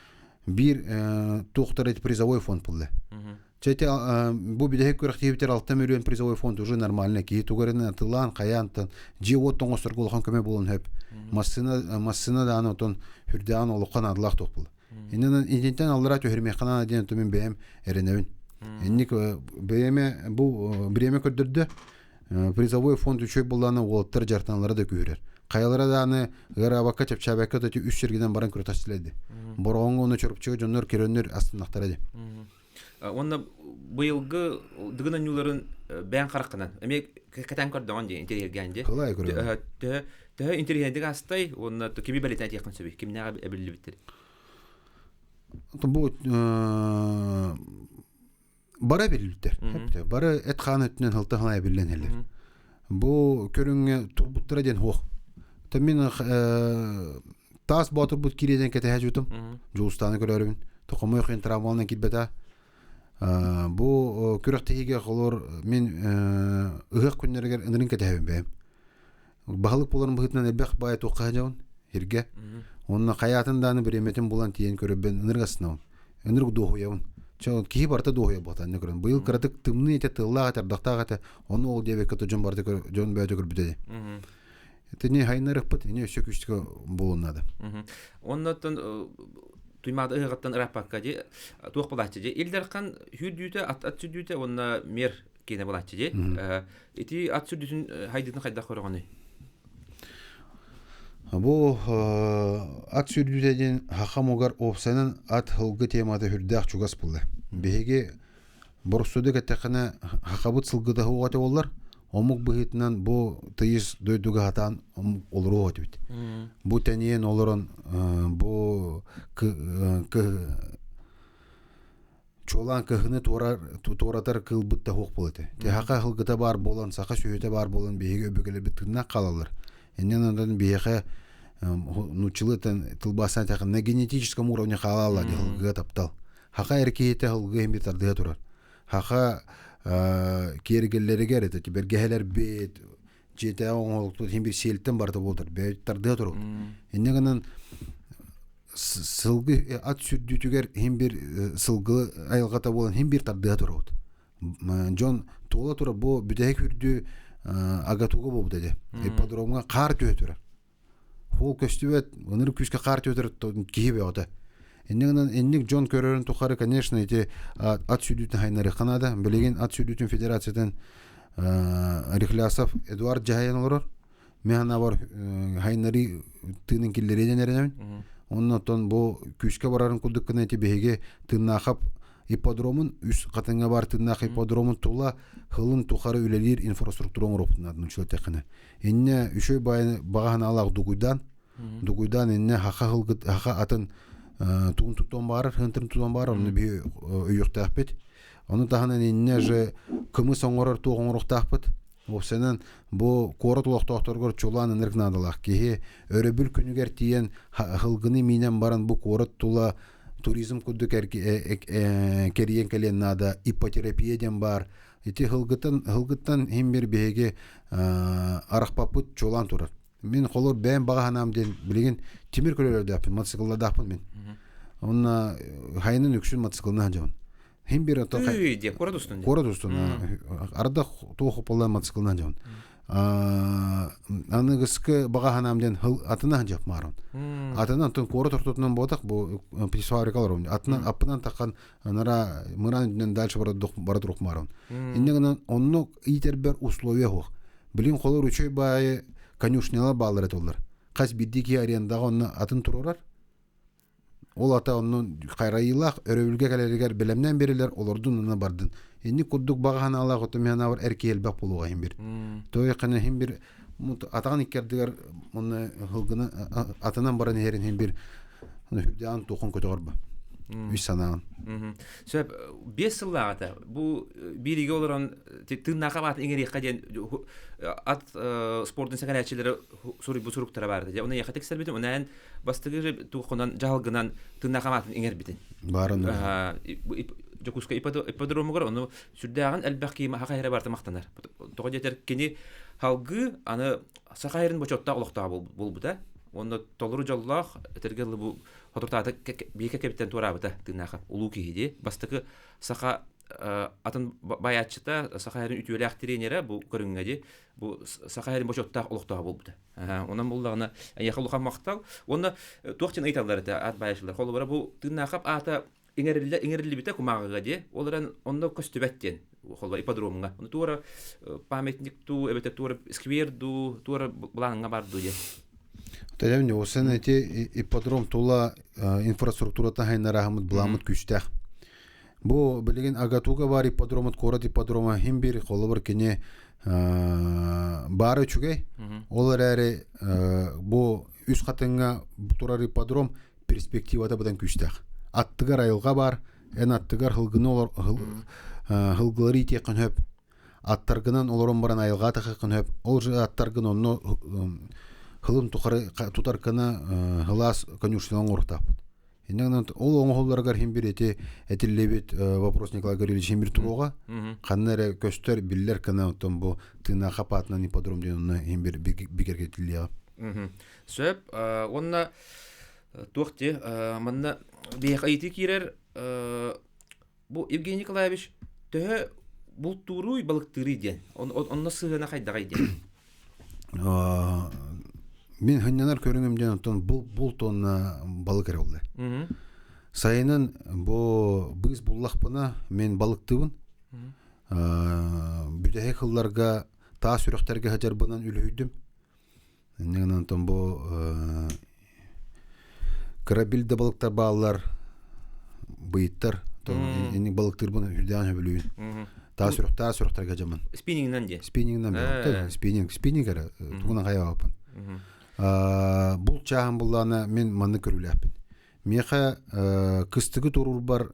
биир туохтар эти призовой фонд булла. Чэ ити бу бүтэһик күрэхтэһиибитигэр 6 миллион призовой фонд уже нормально киһи тугу атылаан хайаантан дьиэ уот оҥосторго улахан көмө буолан сөп. Массыына массыына дааны отон үрдээн олоххо наадалаах туох буолла. Иннинэн итинтэн аллара түһэрмиэххэ наада диэн мин бэйэм эрэнэбин. Инник бэйэме бу бириэмэ көрдөрдө призовой фонд үчүгэй буоллаҕына уолаттар дьарытаналлара да күүһүрэр. Хайалара дааны ыараабакка чэпчээбэккэ да үс сиргинэн баран күрэтастилэрди. Бороҕоҥҥо уонна Чурапчыга дьоннор көрөннөр астыннахтара ди. Уонна быйылгы Дыгын оонньууларын бэйэҥ хараххынан эмиэ кэтээн көрдөҕүн дии интэриэһиргээн дии. Кылай көрөбүн. Төһө төһө интэриэһинэйдик астай уонна кими бэлиэтээн этиэххин сөбүй? Кимнээҕи эбиллибиттэр? Бу бары эбиллибиттэр. Бары эт-хаан өттүнэн халтаһына эбиллэн иһэллэр. Бу көрүҥҥэ турбуттара диэн суох. Мин таас боотурбут кириэтэн кэтэһэ жутум. Дьулустааны көрөрүбүн. Тохомой хин травмалынан киирбэтэ. Бу күрэхтэһиигэ холор мин ыһыах күннэригэр ынырын кэтэһэбин бэйэм. Баһылык буоларын быһыытынан элбэх баай туохха дьабын иргэ. Онно хайаатын дааны бириэмэтин булан тиийэн көрөбүн ынырык астынабын. Ынырык дуоһуйабын. Чэ киһи барыта дуоһуйа буолта көрөн. Быйыл кыратык тымныы этэ, тыллаах этэ, ардахтаах этэ. Ону ол диэбэккэ то дьон барыта дьон бэйэтэ көрбүтэ дии. Итини хайнарыхпыт, ини өссө күүскэ буолуон наада. Оннуттан Туймаада ыһыаҕыттан ырааппакка дии туох булааччы дии Ил Дархан сүүрдүүтэ ат ат сүүрдүүтэ уонна мэр киэнэ булааччы дии ити ат сүүрдүүтүн хайдыытын хайдах көрөҕүнүй? Бу ат сүүрдүүтэ диэн саха омугар уопсайынан ат сылгы темата сүрдээх чугас буолла. Биһиги боростуойдук эттэххинэ сахабыт сылгыта суох этэ буоллар, Омук быһыытынан бу тыйыс дойдуга хатаан олоруох этибит. Бу тэнийэн олорон бу чуолаан кыһыны туоратар кыылбыт да суох буол этэ. Саха сылгыта баар буолан, саха сүөһүтэ баар буолан биһиги өбүгэлэрбит тыыннаах хаалаллар. Иннин онтон биһиэхэ нууччалыы тылбаастаан эттэххэ на генетическом уровне хаалаллар дии сылгыга таптал. Саха эр киһитэ сылгы иһин тардыһа турар. Саха киэргэллэригэр это бэргэһэлэрбит, дьиэтээҕи оҥоһулуктут иһин бир сиэлтэн барыта буолтар тардыһа турабыт. Инньэ гынан сылгы ат сүрдүүтүгэр иһин бир сылгы айылҕата буолан иһин бир тардыһа турабыт. Дьон туола турар бу бүтэһик үрдүү агатуга буолбут этэ. Ипподромҥа хаар түһэ турар. Ол көстүбэт, ынырык күүскэ хаар түһэ турар киһи бөҕөтө. Инник гынан инник дьон көрөрүн тухары, конечно, ити ат сүүрдүүтүн хайнарыахха наада. Билигин ат сүүрдүүтүн федерациятын Рихлясов Эдуард дьаһайан олорор. Мен санаабар хайнарыы тыынын киллэриэн эрэнэбин. Онно оттон бу күүскэ барарын курдук гына ити биһиги тыыннаахап ипподромун үс хатыҥҥа баар тыыннаах ипподромун тула хылын тухары үлэлиир инфраструктура оҥоруохпутун наада нуччалыы Иннэ үчүгэй баайы баҕа санаалаах дугуйдаан, дугуйдаан иннэ хаха хылгыт хаха атын тугун туттуон баарар, хынтын тутуон баарар, онно биһи өйүөхтээхпит. Ону таһынан иннэ же кымыс оҥорор туох оҥоруохтаахпыт. Уопсайынан бу куорат олохтоохторугар чулаан ынырык наадалаах киһи өрөбүл күнүгэр тиийэн хылгыны миинэн баран бу куорат тула туризм курдук кэрийэн кэлиэн наада иппотерапия диэн баар Ити һылгытан һылгыттан иһин бир биһиги арахпаппыт чуолаан турар. Мин холор бэйэм баҕа санаам диэн билигин тимир көлөлөрдөөхпүн, мотоцикллардаахпын мин. Онно хайынан үксүн мотоциклынан сылдьабын. Хим бир ото Үй, куорат устун. Куорат устун. Арда туох хопполлаан мотоциклынан сылдьабын. Аныгыскы баҕа санаам диэн атына сылдьап маарон. Атынан антон куорат ортотунан буотах бу птицефабрикалар атынан аппынан таххан анара мыраан үрдүнэн дальше бара турукмаарон. Инне гынан онно иитербер условия суох. Билин холор үчүй баайы конюшнялар баалар этоллар. Хас биирдии киһи арендаҕа онно атын турорар. Ол ата онно хайрайыылаах өрөбүлгэ кэлэригэр бэлэмнээн берилер олордун онно бардын. Инник курдук баҕа санаалаах оту миһанаабар эр киһи элбэх буолуоҕа иһин бир. Той хана иһин бир атаҕын иккэрдигэр онно һылгына атынан баран иһэрин иһин бир үрдээн туохун көтөҕөр ба үс санаан сөп 5 сыллааҕыта бу бииригэ олорон тыыннаахха баатын иҥэриэххэ диэн ат спордун сэҥээрээччилэрэ суруйбут суруктара баар этэ оны эйиэхэ тиксэрбитим онон бастакы туоххунан дьаһалгынан тыыннаахха баатын иҥэрбитин баарын Дьокуускай ипподромугар ону сүрдээҕин элбэх киһи саха иһэрэ барыта махтанар. Тоҕо диэтэр кини халгыы аны саха иһэрин бочуоттаах олохтоох буолбута. Уонна толору дьоллоох этэргэ дылы бу хотуртаата биэкэ кэбиттэн туораабыта тыыннаахап улуу киһи дии. Бастакы саха атын байааччыта саха иһэрин үтүөлээх тренерэ бу көрүҥҥэ дии бу саха иһэрин бочуоттаах олохтоох буолбута. Онон буллаҕына эйиэхэ улахан махтал. Уонна туох диэн ыйыталлар этэ аат байааччылар. Холобура бу тыыннаахап аата иҥэриллэ иҥэриллибитэ кумааҕыга диэ ол эрэн онно көстүбэт диэн холбо ипподромҥа ону туора памятник дуу эбэтэр туора сквер дуу туора былааҥҥа бар дуу диэн Тэдэмни осэн эти ипподром тула инфраструктурата хайнараһымыт буламмыт күүстээх. Бу билигин Агатуга бар ипподромут куорат ипподрома хим бир холобур кини баара үчүгэй. Ол эрээри бу үс хатыҥҥа турар ипподром перспективата быдан күүстээх. Аттыгар айылҕа баар, эн аттыгар һылгыны олор һылгылары иитиэххин сөп. Аттаргынан олорон баран айылҕа атахыаххын сөп. Ол же аттаргын онно хылын тухары тутаркына хылаас конюшняны оҥоруохтаахпыт. Инньэ гынан ол оҥоһулларыгар иһин бир эти этиллибит вопрос Николай Гаврильевич иһин бир туруоҕа. Ханна эрэ көстөр, биллэр гына оттон бу тыынаахха паатынан ипподром диэн онно иһин бир бигэргэтиллиэҕэ. Сөп. Уонна туох дии манна биһиэхэ ыйытыы киирэр бу Евгений Николаевич төһө бултууруй балыктыырый диэн онно сыһыана хайдаҕай диэн мин хынньанар көрүҥүм диэн оттон булт уонна балык эрэ буолла сайынын бу быыс буллахпына мен балыктыыбын бүтэһик сылларга таас үрэхтэргэ сылдьарбынан үлүһүйдүм Инньэ гынан онтон бу кыра бил да балыктар бааллар, быйыттар. Инник балыктыырбын үрдээн сөбүлүүбүн. Таас үрэх таас үрэхтэргэ дьамын. Спиннингнан дии. Спиннингнан бэҕэ. Спиннинг, спиннинг эрэ тугунан хайаабаппын. Бул чааһын буллаана мин маннык көрүүлээхпин. Миэхэ кыстыгы туруурбар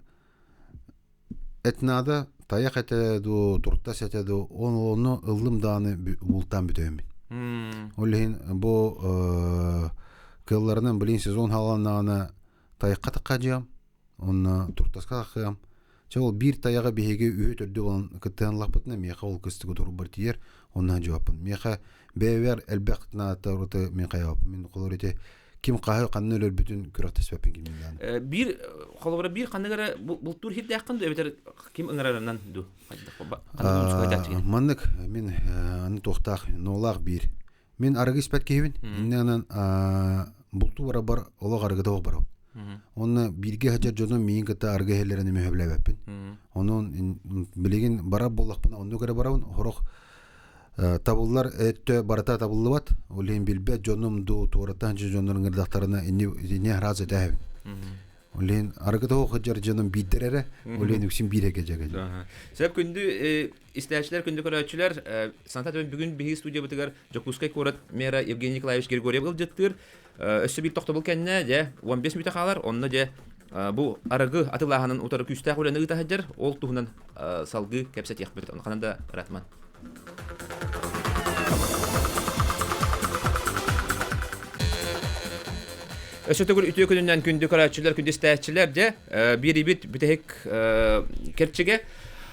эт наада, тайах этэ дуу, туртас этэ дуу, ону ыллым даҕаны бултаан бүтэбин. Ол иһин бу кыалларынан билин сезон хааланнаҕына тайахха таххадьыам, Онно туртаска тахсыам. Чэ ол биир тайаҕы биһиги үһү төрдү буолан кыттыһан ыллахпытына миэхэ ол кыстыгы турбар тиийэр, онно дьуоппун. Миэхэ бэйэбэр элбэх наата ураты мин хайаабаппын. Мин холобур ити ким хаһы ханна өлөрбүтүн күрэхтэспэппин кимниин даҕаны. Биир холобура биир ханнык эрэ бултуур сирдээххин дуу эбэтэр ким ыҥырарынан дуу? Маннык мин аны туохтаах ноолаах биир. Мин арыгы испэт киһибин. Инньэ гынан бултуу барабар олох арыгыта суох барабын. Уонна бииргэ сылдьар дьонум миигин кытта арыгы иһэллэрин эмиэ сөбүлээбэппин. Онон билигин барар буоллахпына оннук эрэ барабын. Сорох табыллар өттө барыта табыллыбат. Ол иһин билбэт дьонум дуу, туораттан сылдьар дьоннор ыҥырдахтарына инни инни араас этээһэбин. Ол иһин арыгыта суох сылдьар дьонум биирдэр эрэ, ол иһин үксүн биир эргэ дьэгэ. Сөп күндү истээччилэр, күндү көрөөччүлэр, саната бүгүн биһиги студиябытыгар Дьокуускай куорат мэра Евгений Николаевич Григорьев ыалдьыттыыр. Өссө биир тохтобул кэннэ, дьэ, 15 мүнүүтэ хаалар, онно дьэ бу арыгы атылааһынын утары күүстээх үлэни ыыта сылдьар, ол туһунан салгыы кэпсэтиэхпит. Ханан да ыраатыман. Өссө төгүл үтүө күнүнэн күндү көрөөччүлэр, күндү истээччилэр, дьэ, биэрибит бүтэһик кэрчигэ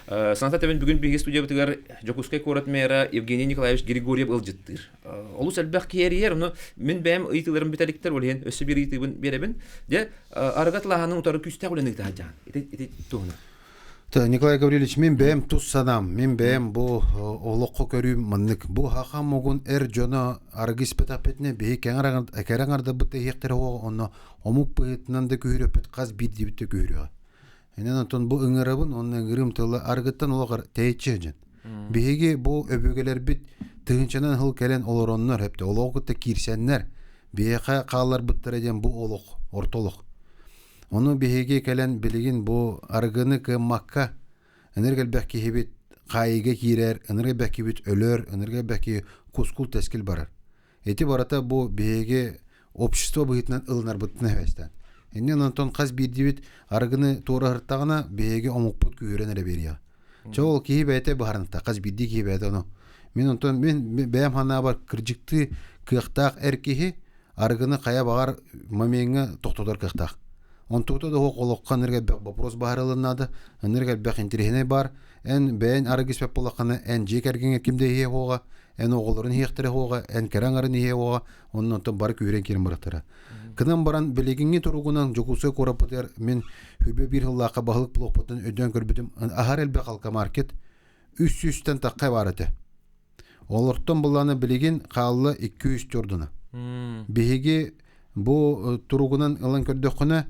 Саната төбөн бүгүн биһиги студиябытыгар Дьокуускай куорат мэра Евгений Николаевич Григорьев ыалдьыттыыр. Олус элбэх киһи эрийэр, ону мин бэйэм ыйытыыларым бүтэликтэр, ол иһин өссө биир ыйытыыбын биэрэбин. Дьэ, арыгы атылааһынын утары күүстээх үлэни ыыта сылдьаҕын. Ити, ити туһунан. Николай Гаврильевич, мин бэйэм тус санаам, мин бэйэм бу олоххо көрүүм маннык. Бу хаха мугун эр дьоно арыгы испэтэхпитинэ биһи кэрэ аҥардабыт иһиэхтэрэ уоҕа, онно омук быһыытынан да күһүрүөхпүт, хас биирдиибит да күһүрүөҕэ. Инэн онтон бу ыҥырабын, онно ыҥырыым тыла арыгыттан олох тэйиччи сылдьан. Биһиги бу өбүгэлэрбит тыһыынчанан сыл кэлэн олороннор, хэптэ олоҕу кытта киирсэннэр, биһиэхэ хаалларбыттара диэн бу олох, орто олох. Ону биһиги кэлэн билигин бу арыгыны кыаммакка ынырык элбэх киһибит хаайыыга киирэр, ынырык элбэх киһибит өлөр, ынырык элбэх киһи кускул-тэскил барар. Ити барыта бу биһиги общество быһыытынан ылынарбытын эбэстэн. Иннин онтон хас биирдиибит арыгыны туораһыртаҕына биһиги омукпут күүһүрэн эрэ биэриэҕэ. Чэ ол киһи бэйэтэ быһаарынта, хас биирдии киһи бэйэтэ ону. Мин онтон мин бэйэм санаабар кырдьыктыы кыахтаах эр киһи арыгыны хайа баҕар момеҥҥа тохтотор кыахтаах. Онтугута да суох олоххо ынырык элбэх вопрос быһаарыллан наада, ынырык элбэх интэриэһинэй баар. Эн бэйэн арыгы испэт буоллаххына, эн дьиэ кэргэҥҥэ ким да иһиэ суоҕа, эн оҕолорун иһиэхтэрэ суоҕа, эн кэрэ аҥарын иһиэ суоҕа, онно онтон бары күүрэн киирэн барыахтара. Кынан баран билигиҥҥи туругунан Дьокуускай куораппытыгар мин хүбэ биир сыллаахха баһылык буолуохпуттан өйдөөн көрбүтүм аһар элбэх алкомаркет үс сүүстэн тахха баар этэ. Олортон буллаана билигин хаалла 200 чордуна. Биһиги бу туругунан ылан көрдөххүнэ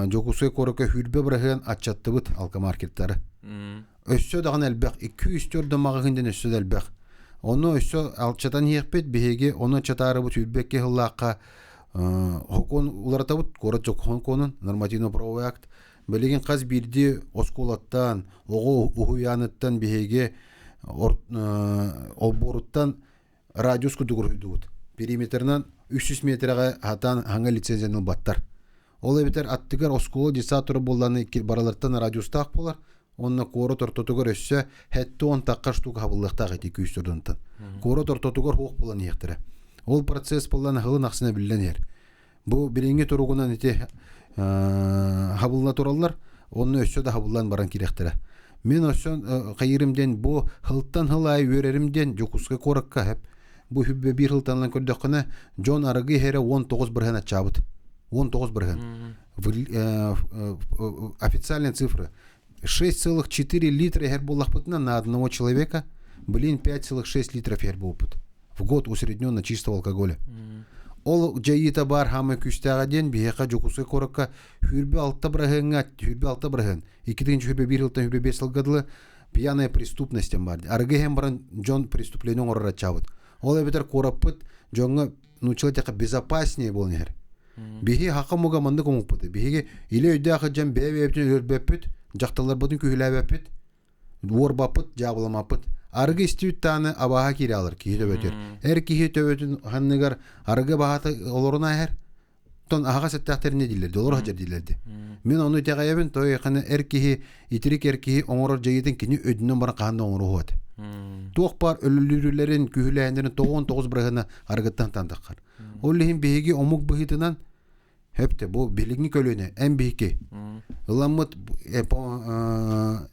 Дьокуускай куоракка хүрбэ быраһыан аччаттыбыт алкомаркеттары. Өссө даҕаны элбэх 200 төрдө маҕаһыын диэн өссө да элбэх. Ону өссө алчатан иһиэхпит биһиги ону аччатаарыбыт сүүрбэккэ сыллаахха хокуон уларытабыт куорат дьокуон нормативно-правовой акт билигин хас биирдии оскуолаттан оҕо уһуйааныттан биһиги олбуоруттан радиус курдук уруһуйдубут. Периметрынан 300 метрэҕэ хатаан хаҥа лицензияны ылбаттар. Ол эбэтэр аттыгар оскуола детсад турар буоллаҕына барыларыттан радиустаах буолар. Уонна куорат ортотугар өссө 70 тахха штука хабыллыахтаах ити күүс турдунтан. Куорат ортотугар хуох буолан иһиэхтэрэ. Ол процесс буоллаҕына сылын ахсына биллэн иһэр. Бу билиҥҥи туругунан ити хабылла тураллар, онно өссө да хабыллан баран киириэхтэрэ. Мин өссө хайыырым диэн бу сылтан сыл аайы үөрэрим диэн Дьокуускай куоракка хэп бу хүббэ биир сылтан көрдөххүнэ дьон арыгы иһэрэ 19% аччаабыт. 19%. Официальная цифра 6,4 литра иһэр буоллахпытына на одного человека, блин 5,6 литров иһэр буолбут. В год усредненно чистого алкоголя. Ол дьайыыта баар хаамай күүстээҕэ диэн биһиэхэ Дьокуускай куоракка сүүрбэ алта быраһыаҥҥа сүүрбэ алта быраһыан икки тыһыынча сүүрбэ биир сылтан сүүрбэ биэс сылга дылы пьяная преступность диэн баар. Арыгы иһэн баран дьон преступление оҥорор аччаабыт. Ол эбэтэр куораппыт дьоҥҥо нууччалыы эттэххэ безопаснее буолан иһэр. Биһиги хака муга маннык омукпут. Биһиги илэ өйдөөх дьон бэйэ-бэйэбитин өлөрбөппүт, дьахталларбытын күһүлээбэппит. Уорбаппыт, дьаабыламаппыт. Арыгы истибит дааны абааһа киирэ алар киһи төбөтүгэр. Эр киһи төбөтүн ханныгар арыгы баһата олорун ааһар. Тон аһаҕас эттээхтэринэ дииллэрди, олоро сылдьар дииллэрди. Мин ону итэҕэйэбин, той эр киһи, итирик эр киһи оҥорор дьайыытын кини өйдөнөн баран хаһан да оҥоруо этэ. Туох баар өлүлүүрүлэрин, күһүлээннэрин 99 бырыһына арыгыттан тандаххар. Ол иһин биһиги омук быһыытынан Хөптө бу билиҥҥи көлүөнэ эн биһики ыламмыт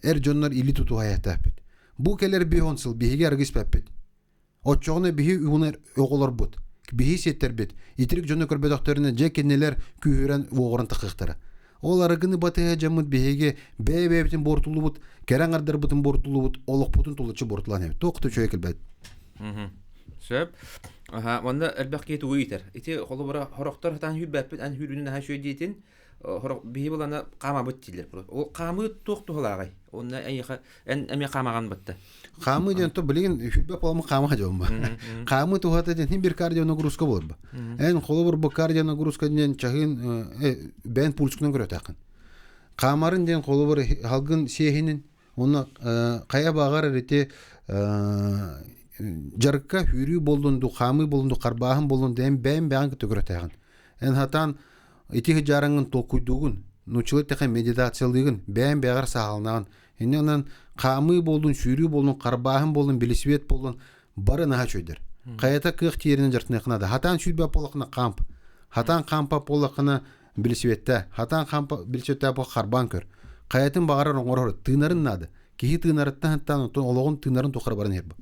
эр дьоннор или тутуһайахтаахпыт. Бу кэлэр биһон сыл биһиги арыгы испэппит. Оччоҕуна биһи уунар оҕолорбут, биһи сиэттэрбит итирик дьону көрбөтөхтөрүнэ дьэ кинилэр күүһүрэн уоҕуран тахыахтара. Ол арыгыны батыһа дьоммут биһиги бэйэ-бэйэбитин буортулубут, кэрэ аҥардарбытын буортулубут, олохпутун тулуччу буортулаан эбит. Туох да үчүгэй кэлбэт. Сөп. Аха, манна элбэх киһи тугу иитэр? Ити холобура хорохтор хатаан хүүрбэппит, ан хүүрүүнүн наһаа үчүгэй диэтин, хорох биһи булана хаамабыт дииллэр. Ол хаамыы туох туһалааҕый? Онно эйиэхэ эн эмиэ хаамаҕан батта. Хаамыы диэн то билигин хүүрбэ полому хаама дьомма. Хаамыы туһата диэн бир кардионагрузка болор. Эн холобур бу кардионагрузка диэн чаһын бэйэн пульскунан көрөтөөххүн. Хаамарын диэн холобур халгын сиэһинин Онно хайа баҕар ити дьарыкка үүрүү буоллун дуу, хаамыы буоллун дуу, харбааһын буоллун дуу, эн бэйэм бэйэҥ кытта көрөтөөҕүн. Эн хатаан ити сыдьаараҥҥын толкуйдуугун, нууччалыы эттэххэ медитациялыыгын, бэйэм бэйэҕэр сааһыланаҕын. Инньэ гынан хаамыы буоллун, сүүрүү буоллун, харбааһын буоллун, билисибиэт буоллун бары наһаа үчүгэйдэр. Хайата кыах тиэринэн дьарыктаныахха наада. Хатаан сүүрбэт буоллаххына хаамп. Хатаан хаампат буоллаххына билисибиэттээ. Хатаан хаампа билисибиэттээ буол харбаан көр. Хайатын баҕарар оҥорор. Тыынарын наада. Киһи тыынарыттан хаттаан оттон олоҕун тыынарын тухары баран иһэр бу.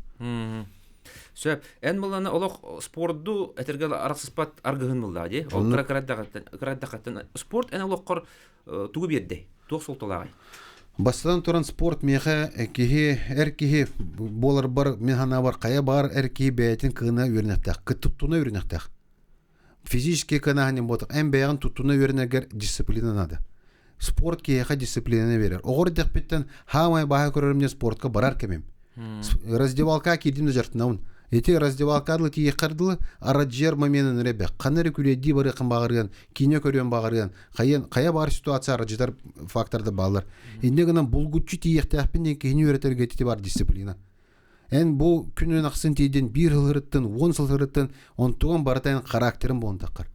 Сөп. Эн буллана олох спорду этэргэ арахсыспат аргыһын буллаа дии. Ол кыра кыра спорт эн олоххор тугу биэрдэй? Туох суолталааҕый? Бастатан туран спорт миэхэ киһи эр киһи буоларбар мин санаабар хайа баар эр киһи бэйэтин кыына үөрэнэхтээх, туттуна үөрэнэхтээх. Физический кыанааһын буотах эн бэйэҕин туттуна үөрэнэргэр дисциплина наада. Спорт киһиэхэ дисциплинаны биэрэр. Оҕор эрдэхпиттэн хаамай бааһы көрөрүм диэн спортка барар кэмим. Раздевалка киирдим да дьартынабын. Ити раздевалка дылы тиийиэххэр дылы арадьыйар моменын эрэ ханна эрэ күлэйдии барыаххын баҕарыан, киинэ көрүөн баҕарыан, хайыан, хайа баар ситуация арадьытар факторда бааллар. Инньэ гынан булгуччу тиийиэхтээхпин диэн киһини үөрэтэргэ ити бар дисциплина. Эн бу күнүн ахсын тиийдин биир сыл 10 сыл сырыттын, онтуган барыта эн характерын буолан таххар.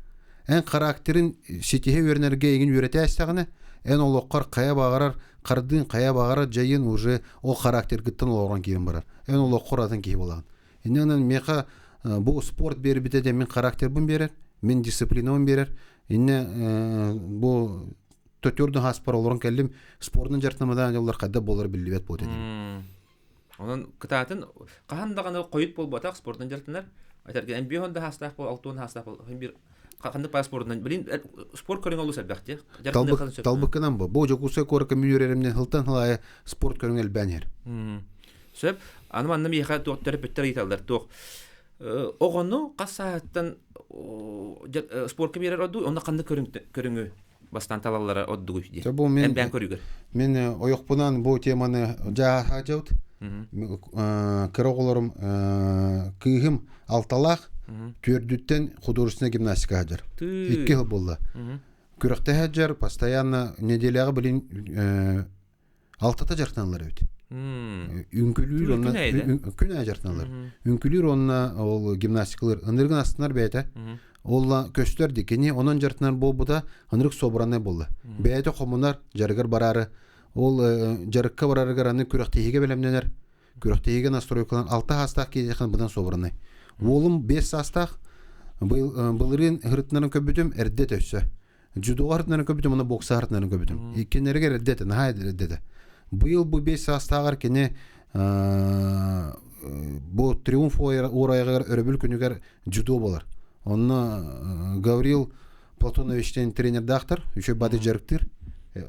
Эн характерын ситиһэ үөрэнэргэ эйигин үөрэтээстэҕинэ, эн олоххор хайа баҕарар хардыын, хайа баҕарар дьайын уже ол характергыттан олорон киирэн барар. Эн олоххор атын киһи буолаҕын. Инньэ гынан миэхэ бу спорт биэрбитэ диэн мин характербын биэрэр, мин дисциплинабын биэрэр. Инньэ бу төтүөрдүн хаспар олорон кэллим, спордун дьарыктамадаан дьоллор хайда буолар биллибэт буолуо этим. Онон кытаатын хаһан даҕаны хойут буолбатах спордун дьарыктанар. Этэргэ эн биэһон да хаастаах бол, алтуон хаастаах бол, бир ханнык паа спордунан билин спорт көрүҥэ олус элбэх дии. Талбыккынан бу. Бу Дьокуускай куоракка мин үөрэримнэн сылтан сыл аайы спорт көрүҥэ элбээн иһэр. Сөп. Аны манна миэхэ туох төрөппүттэр ыйыталлар туох оҕону хас сааһыттан спортка биэрэр ордук, онно ханнык көрүҥү бастаан талаллара ордугуй диэн. Бу мин Эмбээн көрүгэр. Мин ойохпунан бу теманы дьааһаадьабыт. Кыра оҕолорум кыыһым алталаах түөрдүттэн художественная гимнастика сылдьар. Икки сыл буолла. Күрэхтэһэ сылдьар, постоянно неделяҕа билин алтата дьарыктаналлар эбит. Үҥкүлүүр онно күн аайы дьарыктаналлар. Үҥкүлүүр уонна ол гимнастикалыыр. Ынырыгын астынар бэйэтэ. Ол көстөр ди кини онон дьарыктанар буолбута ынырык собранный буолла. Бэйэтэ хомунар дьарыгар бараары ол дьарыкка барарыгар аны күрэхтэһиигэ бэлэмнэнэр. Күрэхтэһиигэ настройкалан алта саастаах киһиэхэ быдан собранный. Уолум 5 саастаах былырыын ырытынарын көрбүтүм эрдэ өссө. Дзюдоҕа артынарын көбүтүм уонна бокса артынарын көбүтүм. Иккиннэригэр эрдэ этэ, наһаа эрдэ этэ. Быйыл бу 5 саастааҕар кини бу триумф уорайыгар өрөбүл күнүгэр дзюдо буолар. Онно Гаврил Платоновичтен тренердаахтар, үчүгэй бады дьарыктыыр.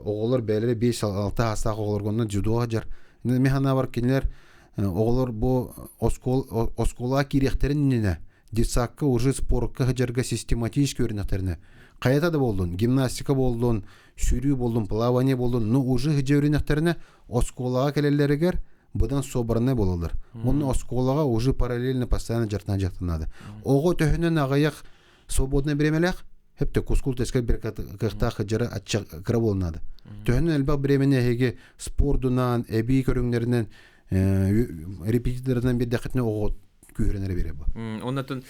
Оҕолор бэйэлэрэ 5-6 саастаах оҕолорго онно дзюдоҕа дьар. Мин санаабар кинилэр оҕолор бу оскуолаҕа киириэхтэрин иннинэ детсадка уже спортка сылдьарга систематически үөрэнэхтэринэ хайата да буоллун гимнастика буоллун сүүрүү буоллун плавание буоллун но уже сылдьа үөрэнэхтэринэ оскуолаҕа кэлэллэригэр быдан собранный буолаллар уонна оскуолаҕа уже параллельно постоянно дьарыктана дьарыктанаады оҕо төһөнөн аҕыйах свободное бириэмэлээх. Хепте кускул тескер бир кыахтаах кыдьара ачча кыра буолнаады. Төһөнөн элбэх бириэмэни эһиги спордунан, эбии көрүҥнэринэн, репетиторынан биэрдэххитинэ оҕо күүһүрэн эрэ биэрэр бу. Оннотун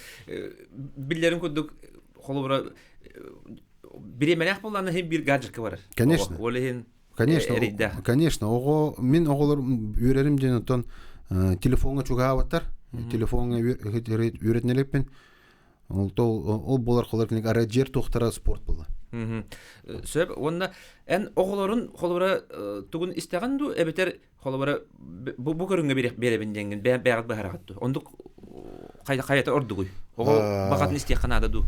биллэрин курдук холобура бириэмэлээх буоллаҕына иһин биир гаджетка барар. Конечно. Ол иһин Конечно, конечно, оҕо мин оҕолор үөрэрим диэн оттон телефоҥҥа чугаһаабаттар. Телефоҥҥа үөрэтинэлэппин. Ол ол буолар холор киник араджер туохтара спорт буолла. Сөп уонна эн оҕолорун холобура тугун истэҕин дуу эбэтэр холобура бу бу көрүҥҥэ биэрэбин диэҥҥин бэйэҕит быһараҕыт дуу оннук хайата ордугуй оҕо баҕатын истиэххэ наада дуу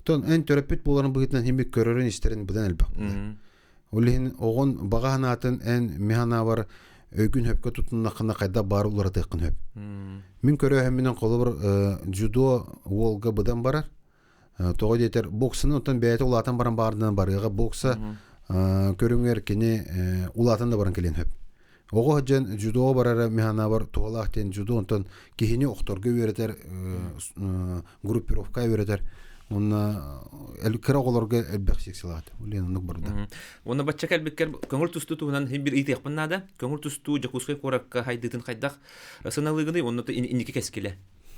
Тон эн төрөппүт буоларын быһыытынан химик көрөрүн истэрин быдан элбэх. Ол иһин оҕон баҕа санаатын эн механаабар өйгүн хөпкө тутуннаххына хайдах баар уларытыаххын хөп. Мин көрөөһүммүнэн холобур дзюдо уолга быдан барар. Тоҕо диэтэр боксаны оттон бэйэтэ улаатан баран баарынан барыаҕа бокса көрүҥэр кини улаатан да баран кэлиэн сөп. Оҕо сылдьан дзюдоҕа барара механаабар туһалаах диэн дзюдо онтон киһини охторго үөрэтэр группировка үөрэтэр уонна кыра оҕолорго элбэх секциялаат. Улен оннук барда. Уонна бачча кэлбиккэр көҥүл тустуу туһунан хин бир ыйытыахпын наада. Көҥүл тустуу Дьокуускай куоракка хайдыытын хайдах сыналыыгыный уонна инники кэскилэ?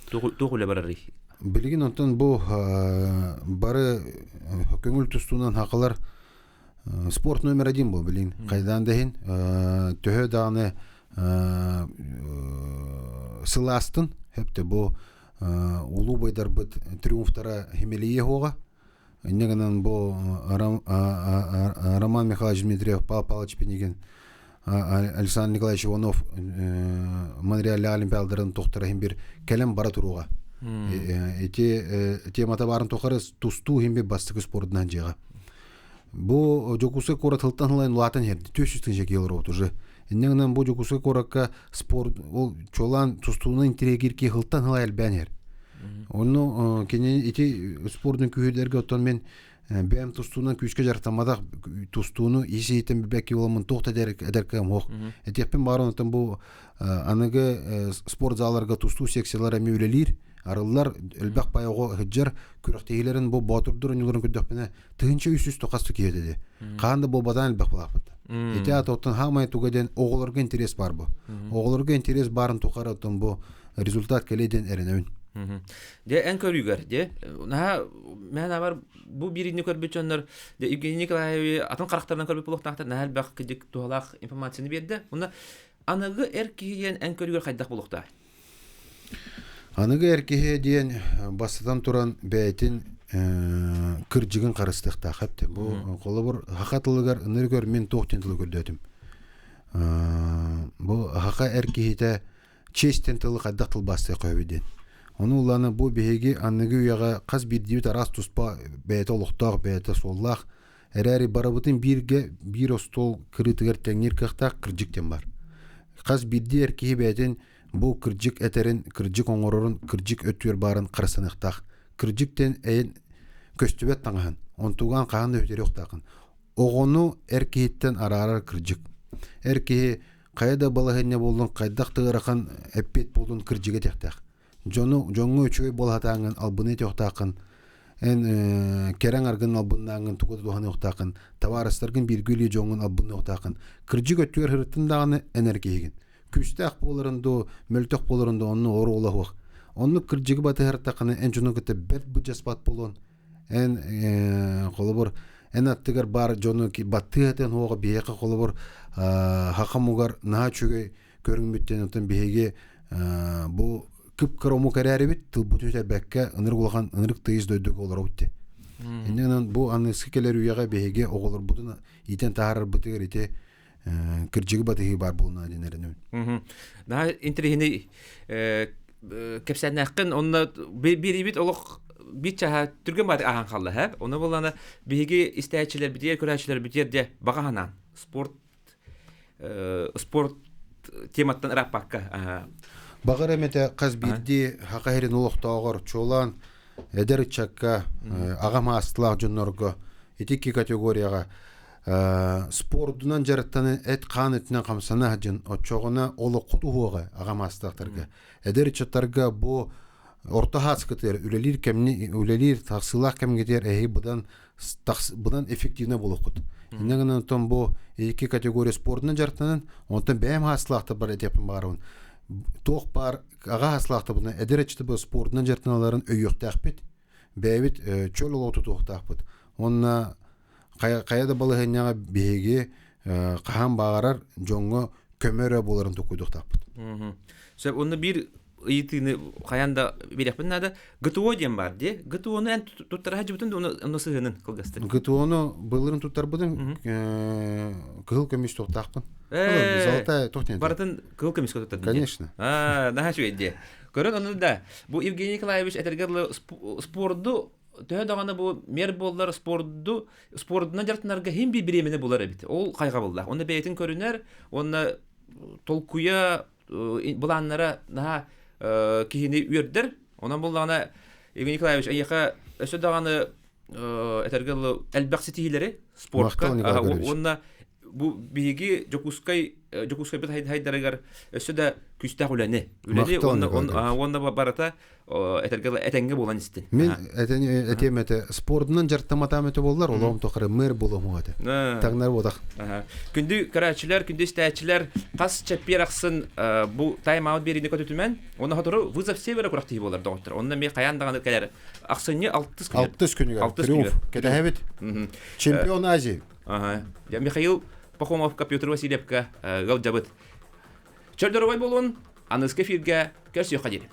Туох үлэ барарый? Билигин онтон бу бары көҥүл тустуунан хакалар спорт номер один бу билин хайдаан да иһин төһө даҕаны сылаастын хөптө бу улуу байдарбыт триумфтара химелие хуоҕа инне гынан бу Роман Михайлович Дмитриев Павел Павлович Пинигин Александр Николаевич Иванов Монреаль Олимпиадаларын тохтара иһин бир кэлэн бара туруоҕа. Ити темата баарын тухары тустуу иһин бир бастакы спордунан дьиэҕэ. Бу Дьокуускай куорат сылтан сылайын улаатан иһэрди. 400 тысяча кило уже. Инньэ гынан бу Дьокуускай куоракка спорт ол чуолаан тустууну интириэһиргиир киһи сылтан сылай элбээн иһэр. Онно кини ити спордун күүһүрдэргэ оттон мин бэйэм тустуунан күүскэ дьарыктамматах тустууну ис иһиттэн билбэккэ буоламмын туох да эдэр кыам суох. Этиэхпин баҕаран оттон бу аныгы спорт заларга тустуу секциялара эмиэ үлэлиир. Арыллар элбэх бай оҕо сылдьар күрэхтэһиилэрин бу боотурдур оонньууларын көрдөхпүнэ 1300 тохас киһи этэ. Хаан да буолбатаан элбэх булаахпыт. Ити аата оттон хаамай туга диэн оҕолорго интерес бар бу. Оҕолорго интерес баарын тухары оттон бу результат кэлиэ диэн эрэнэбин. Дьэ эн көрүүгэр дьэ наһаа мээн абар бу биирини көрбүт дьоннор дьэ Евгений Николаевич атын харахтарынан көрбүт буолуохтаахтар наһаа элбэх кыдьык туһалаах информацияны биэрдэ. Уонна аныгы эр киһи диэн эн көрүүгэр хайдах буолуохтаах? Аныгы эр киһи диэн бастатан туран бэйэтин кырдьыгын харыстыахтаах эбит. Бу холобур саха тылыгар ынырык өр мин туох диэн тылы көрдөөтүм. Бу саха эр киһитэ честь диэн тылы хайдах тылбаастыахха сөбүй диэн. Ону ылланы бу биһиги аныгы үйэҕэ хас биирдиибит араас туспа бэйэтэ олохтоох, бэйэтэ суоллаах эрээри барыбытын бииргэ биир остуол кырыытыгар тэҥниир кыахтаах кырдьык диэн бар. Хас биирдии эр киһи бэйэтин бу кырдьык этэрин, кырдьык оҥорорун, кырдьык өттүгэр баарын харыстаныахтаах. Кырдьык диэн эйин көстүбэт таҥаһын, онтугаан хаһан да үтэриэхтаахын. Оҕону эр киһиттэн араарар кырдьык. Эр киһи хайа да балаһыанньа буоллун, хайдах да ыарахан эппиэт буоллун кырдьыга этиэхтээх. Дьону дьоҥҥо үчүгэй буола сатааҥҥын албыны этиэхтааххын, эн кэрэҥ аргын албыннааҥҥын тугу да туһаныахтааххын, табаарыстаргын бииргэ үлэлиир дьоҥҥун албынныахтааххын. Кырдьык өттүгэр сырыттын даҕаны эн эр киһигин. Күүстээх буоларын дуу, мөлтөх буоларын дуу онно оруола суох. Оннук кырдьыгы батыһартаххына эн дьону кытта бэрт былдьаспат буолуон эн холобур эн аттыгар баар дьону баттыы сатыан уоҕа биһиэхэ холобур хахамугар наһаа үчүгэй көрүҥмүттэн оттон биһиги бу кып-кыра омук эрээрибит тылбытын сүтэрбэккэ ынырык улахан ынырык тыйыс дойдуга олоробут дии. Инньэ гынан бу аныгыскы кэлэр үйэҕэ биһиги оҕолорбутун иитэн таһаарарбытыгар ити кырдьыгы батыһыы баар буолуна диэн эрэнэбин. Наһаа интэриэһинэй кэпсээннээххин онно биэрибит олох биир чаһа түргэн баҕайытык ааһан хаалла һэ ону буоллаҕына биһиги истээччилэрбитигэр көрөөччүлэрбитигэр дьэ баҕа санаан спорт спорт тематтан ырааппакка Баҕар эмэтэ хас биирдии саха сирин олохтооҕор чуолаан эдэр ыччакка аҕа маастылаах дьоннорго ити икки категорияҕа спордунан дьарыктанан эт-хаан өттүнэн хамсана сылдьын оччоҕуна олоххут уһуоҕа аҕа маастаахтарга эдэр ыччаттарга бу. Орто хааскытыгар үлэлиир кэмни үлэлиир тахсыылаах кэмҥитигэр эһиги быдан быдан эффективно буолуоххут. Инньэ гынан онтон бу икки категория спордунан дьарыктанан, онтон бэйэм хааслаахтар бар этиэхпин баҕарабын. Туох баар аҕа хааслаахтарбытына эдэр ыччаты спордунан дьарыктаналларын өйүөхтээхпит. Бэйэбит чөл олоҕу тутуохтаахпыт. Уонна хайа, хайа да балаһыанньаҕа биһиги хаһан баҕарар дьоҥҥо көмө эрэ буоларын токуйдуохтаахпыт. Сөп, онно биир ыйытыыны хайаан да биэриэхпин наада. ГТО диэн баар дии. ГТО-ну эн туттара сылдьыбытын да онно сыһыанын кылгастык. ГТО-ну былырын туттарбытым кыһыл көмүс туохтаахпын. Золотая туох диэн. Барытын кыһыл көмүскэ туттардын. Конечно. Аа, наһаа үчүгэй дии. Көрөн ону да бу Евгений Николаевич этэргэ дылы спорду төһө даҕаны бу мэр буоллар спорду спордунан дьарыктанарга иһин биир бириэмэни булар эбит. Ол хайҕабыллаах. Онно бэйэтин көрүнэр уонна толкуйа былааннара наһаа киһини үөрдэр. Онон буллаҕына Евгений Николаевич эйиэхэ өссө даҕаны этэргэ дылы элбэх ситиһиилэри спортка уонна бу биһиги Дьокуускай Дьокуускайбыт хайдарыгар өссө да күүстээх үлэни үлэни уонна уонна барыта этэргэ этэҥҥэ буолан истин. Мин этиэм этэ спордунан дьарыктаматаам этэ буоллар олоҕум тухары мэр буолуом этэ. Таҥнар буотах. Күндү көрөөччүлэр, күндү истээччилэр хас чэппиэр ахсын бу тайм-аут биэриини көтүтүмэн, уонна сотору вызов севера күрэхтэһии буолар доҕоттор. Онно эмиэ хайаан даҕаны кэлэр. Ахсынньы алтыс күнүгэр. Алтыс күнүгэр. Триумф. Кэтэһэбит. Чемпион Азии. Михаил Пахомовка, Петр Васильевка ыалдьабыт. Чөл доруобай буолун, аныгыскы эфиргэ көрсүөххэ диэри.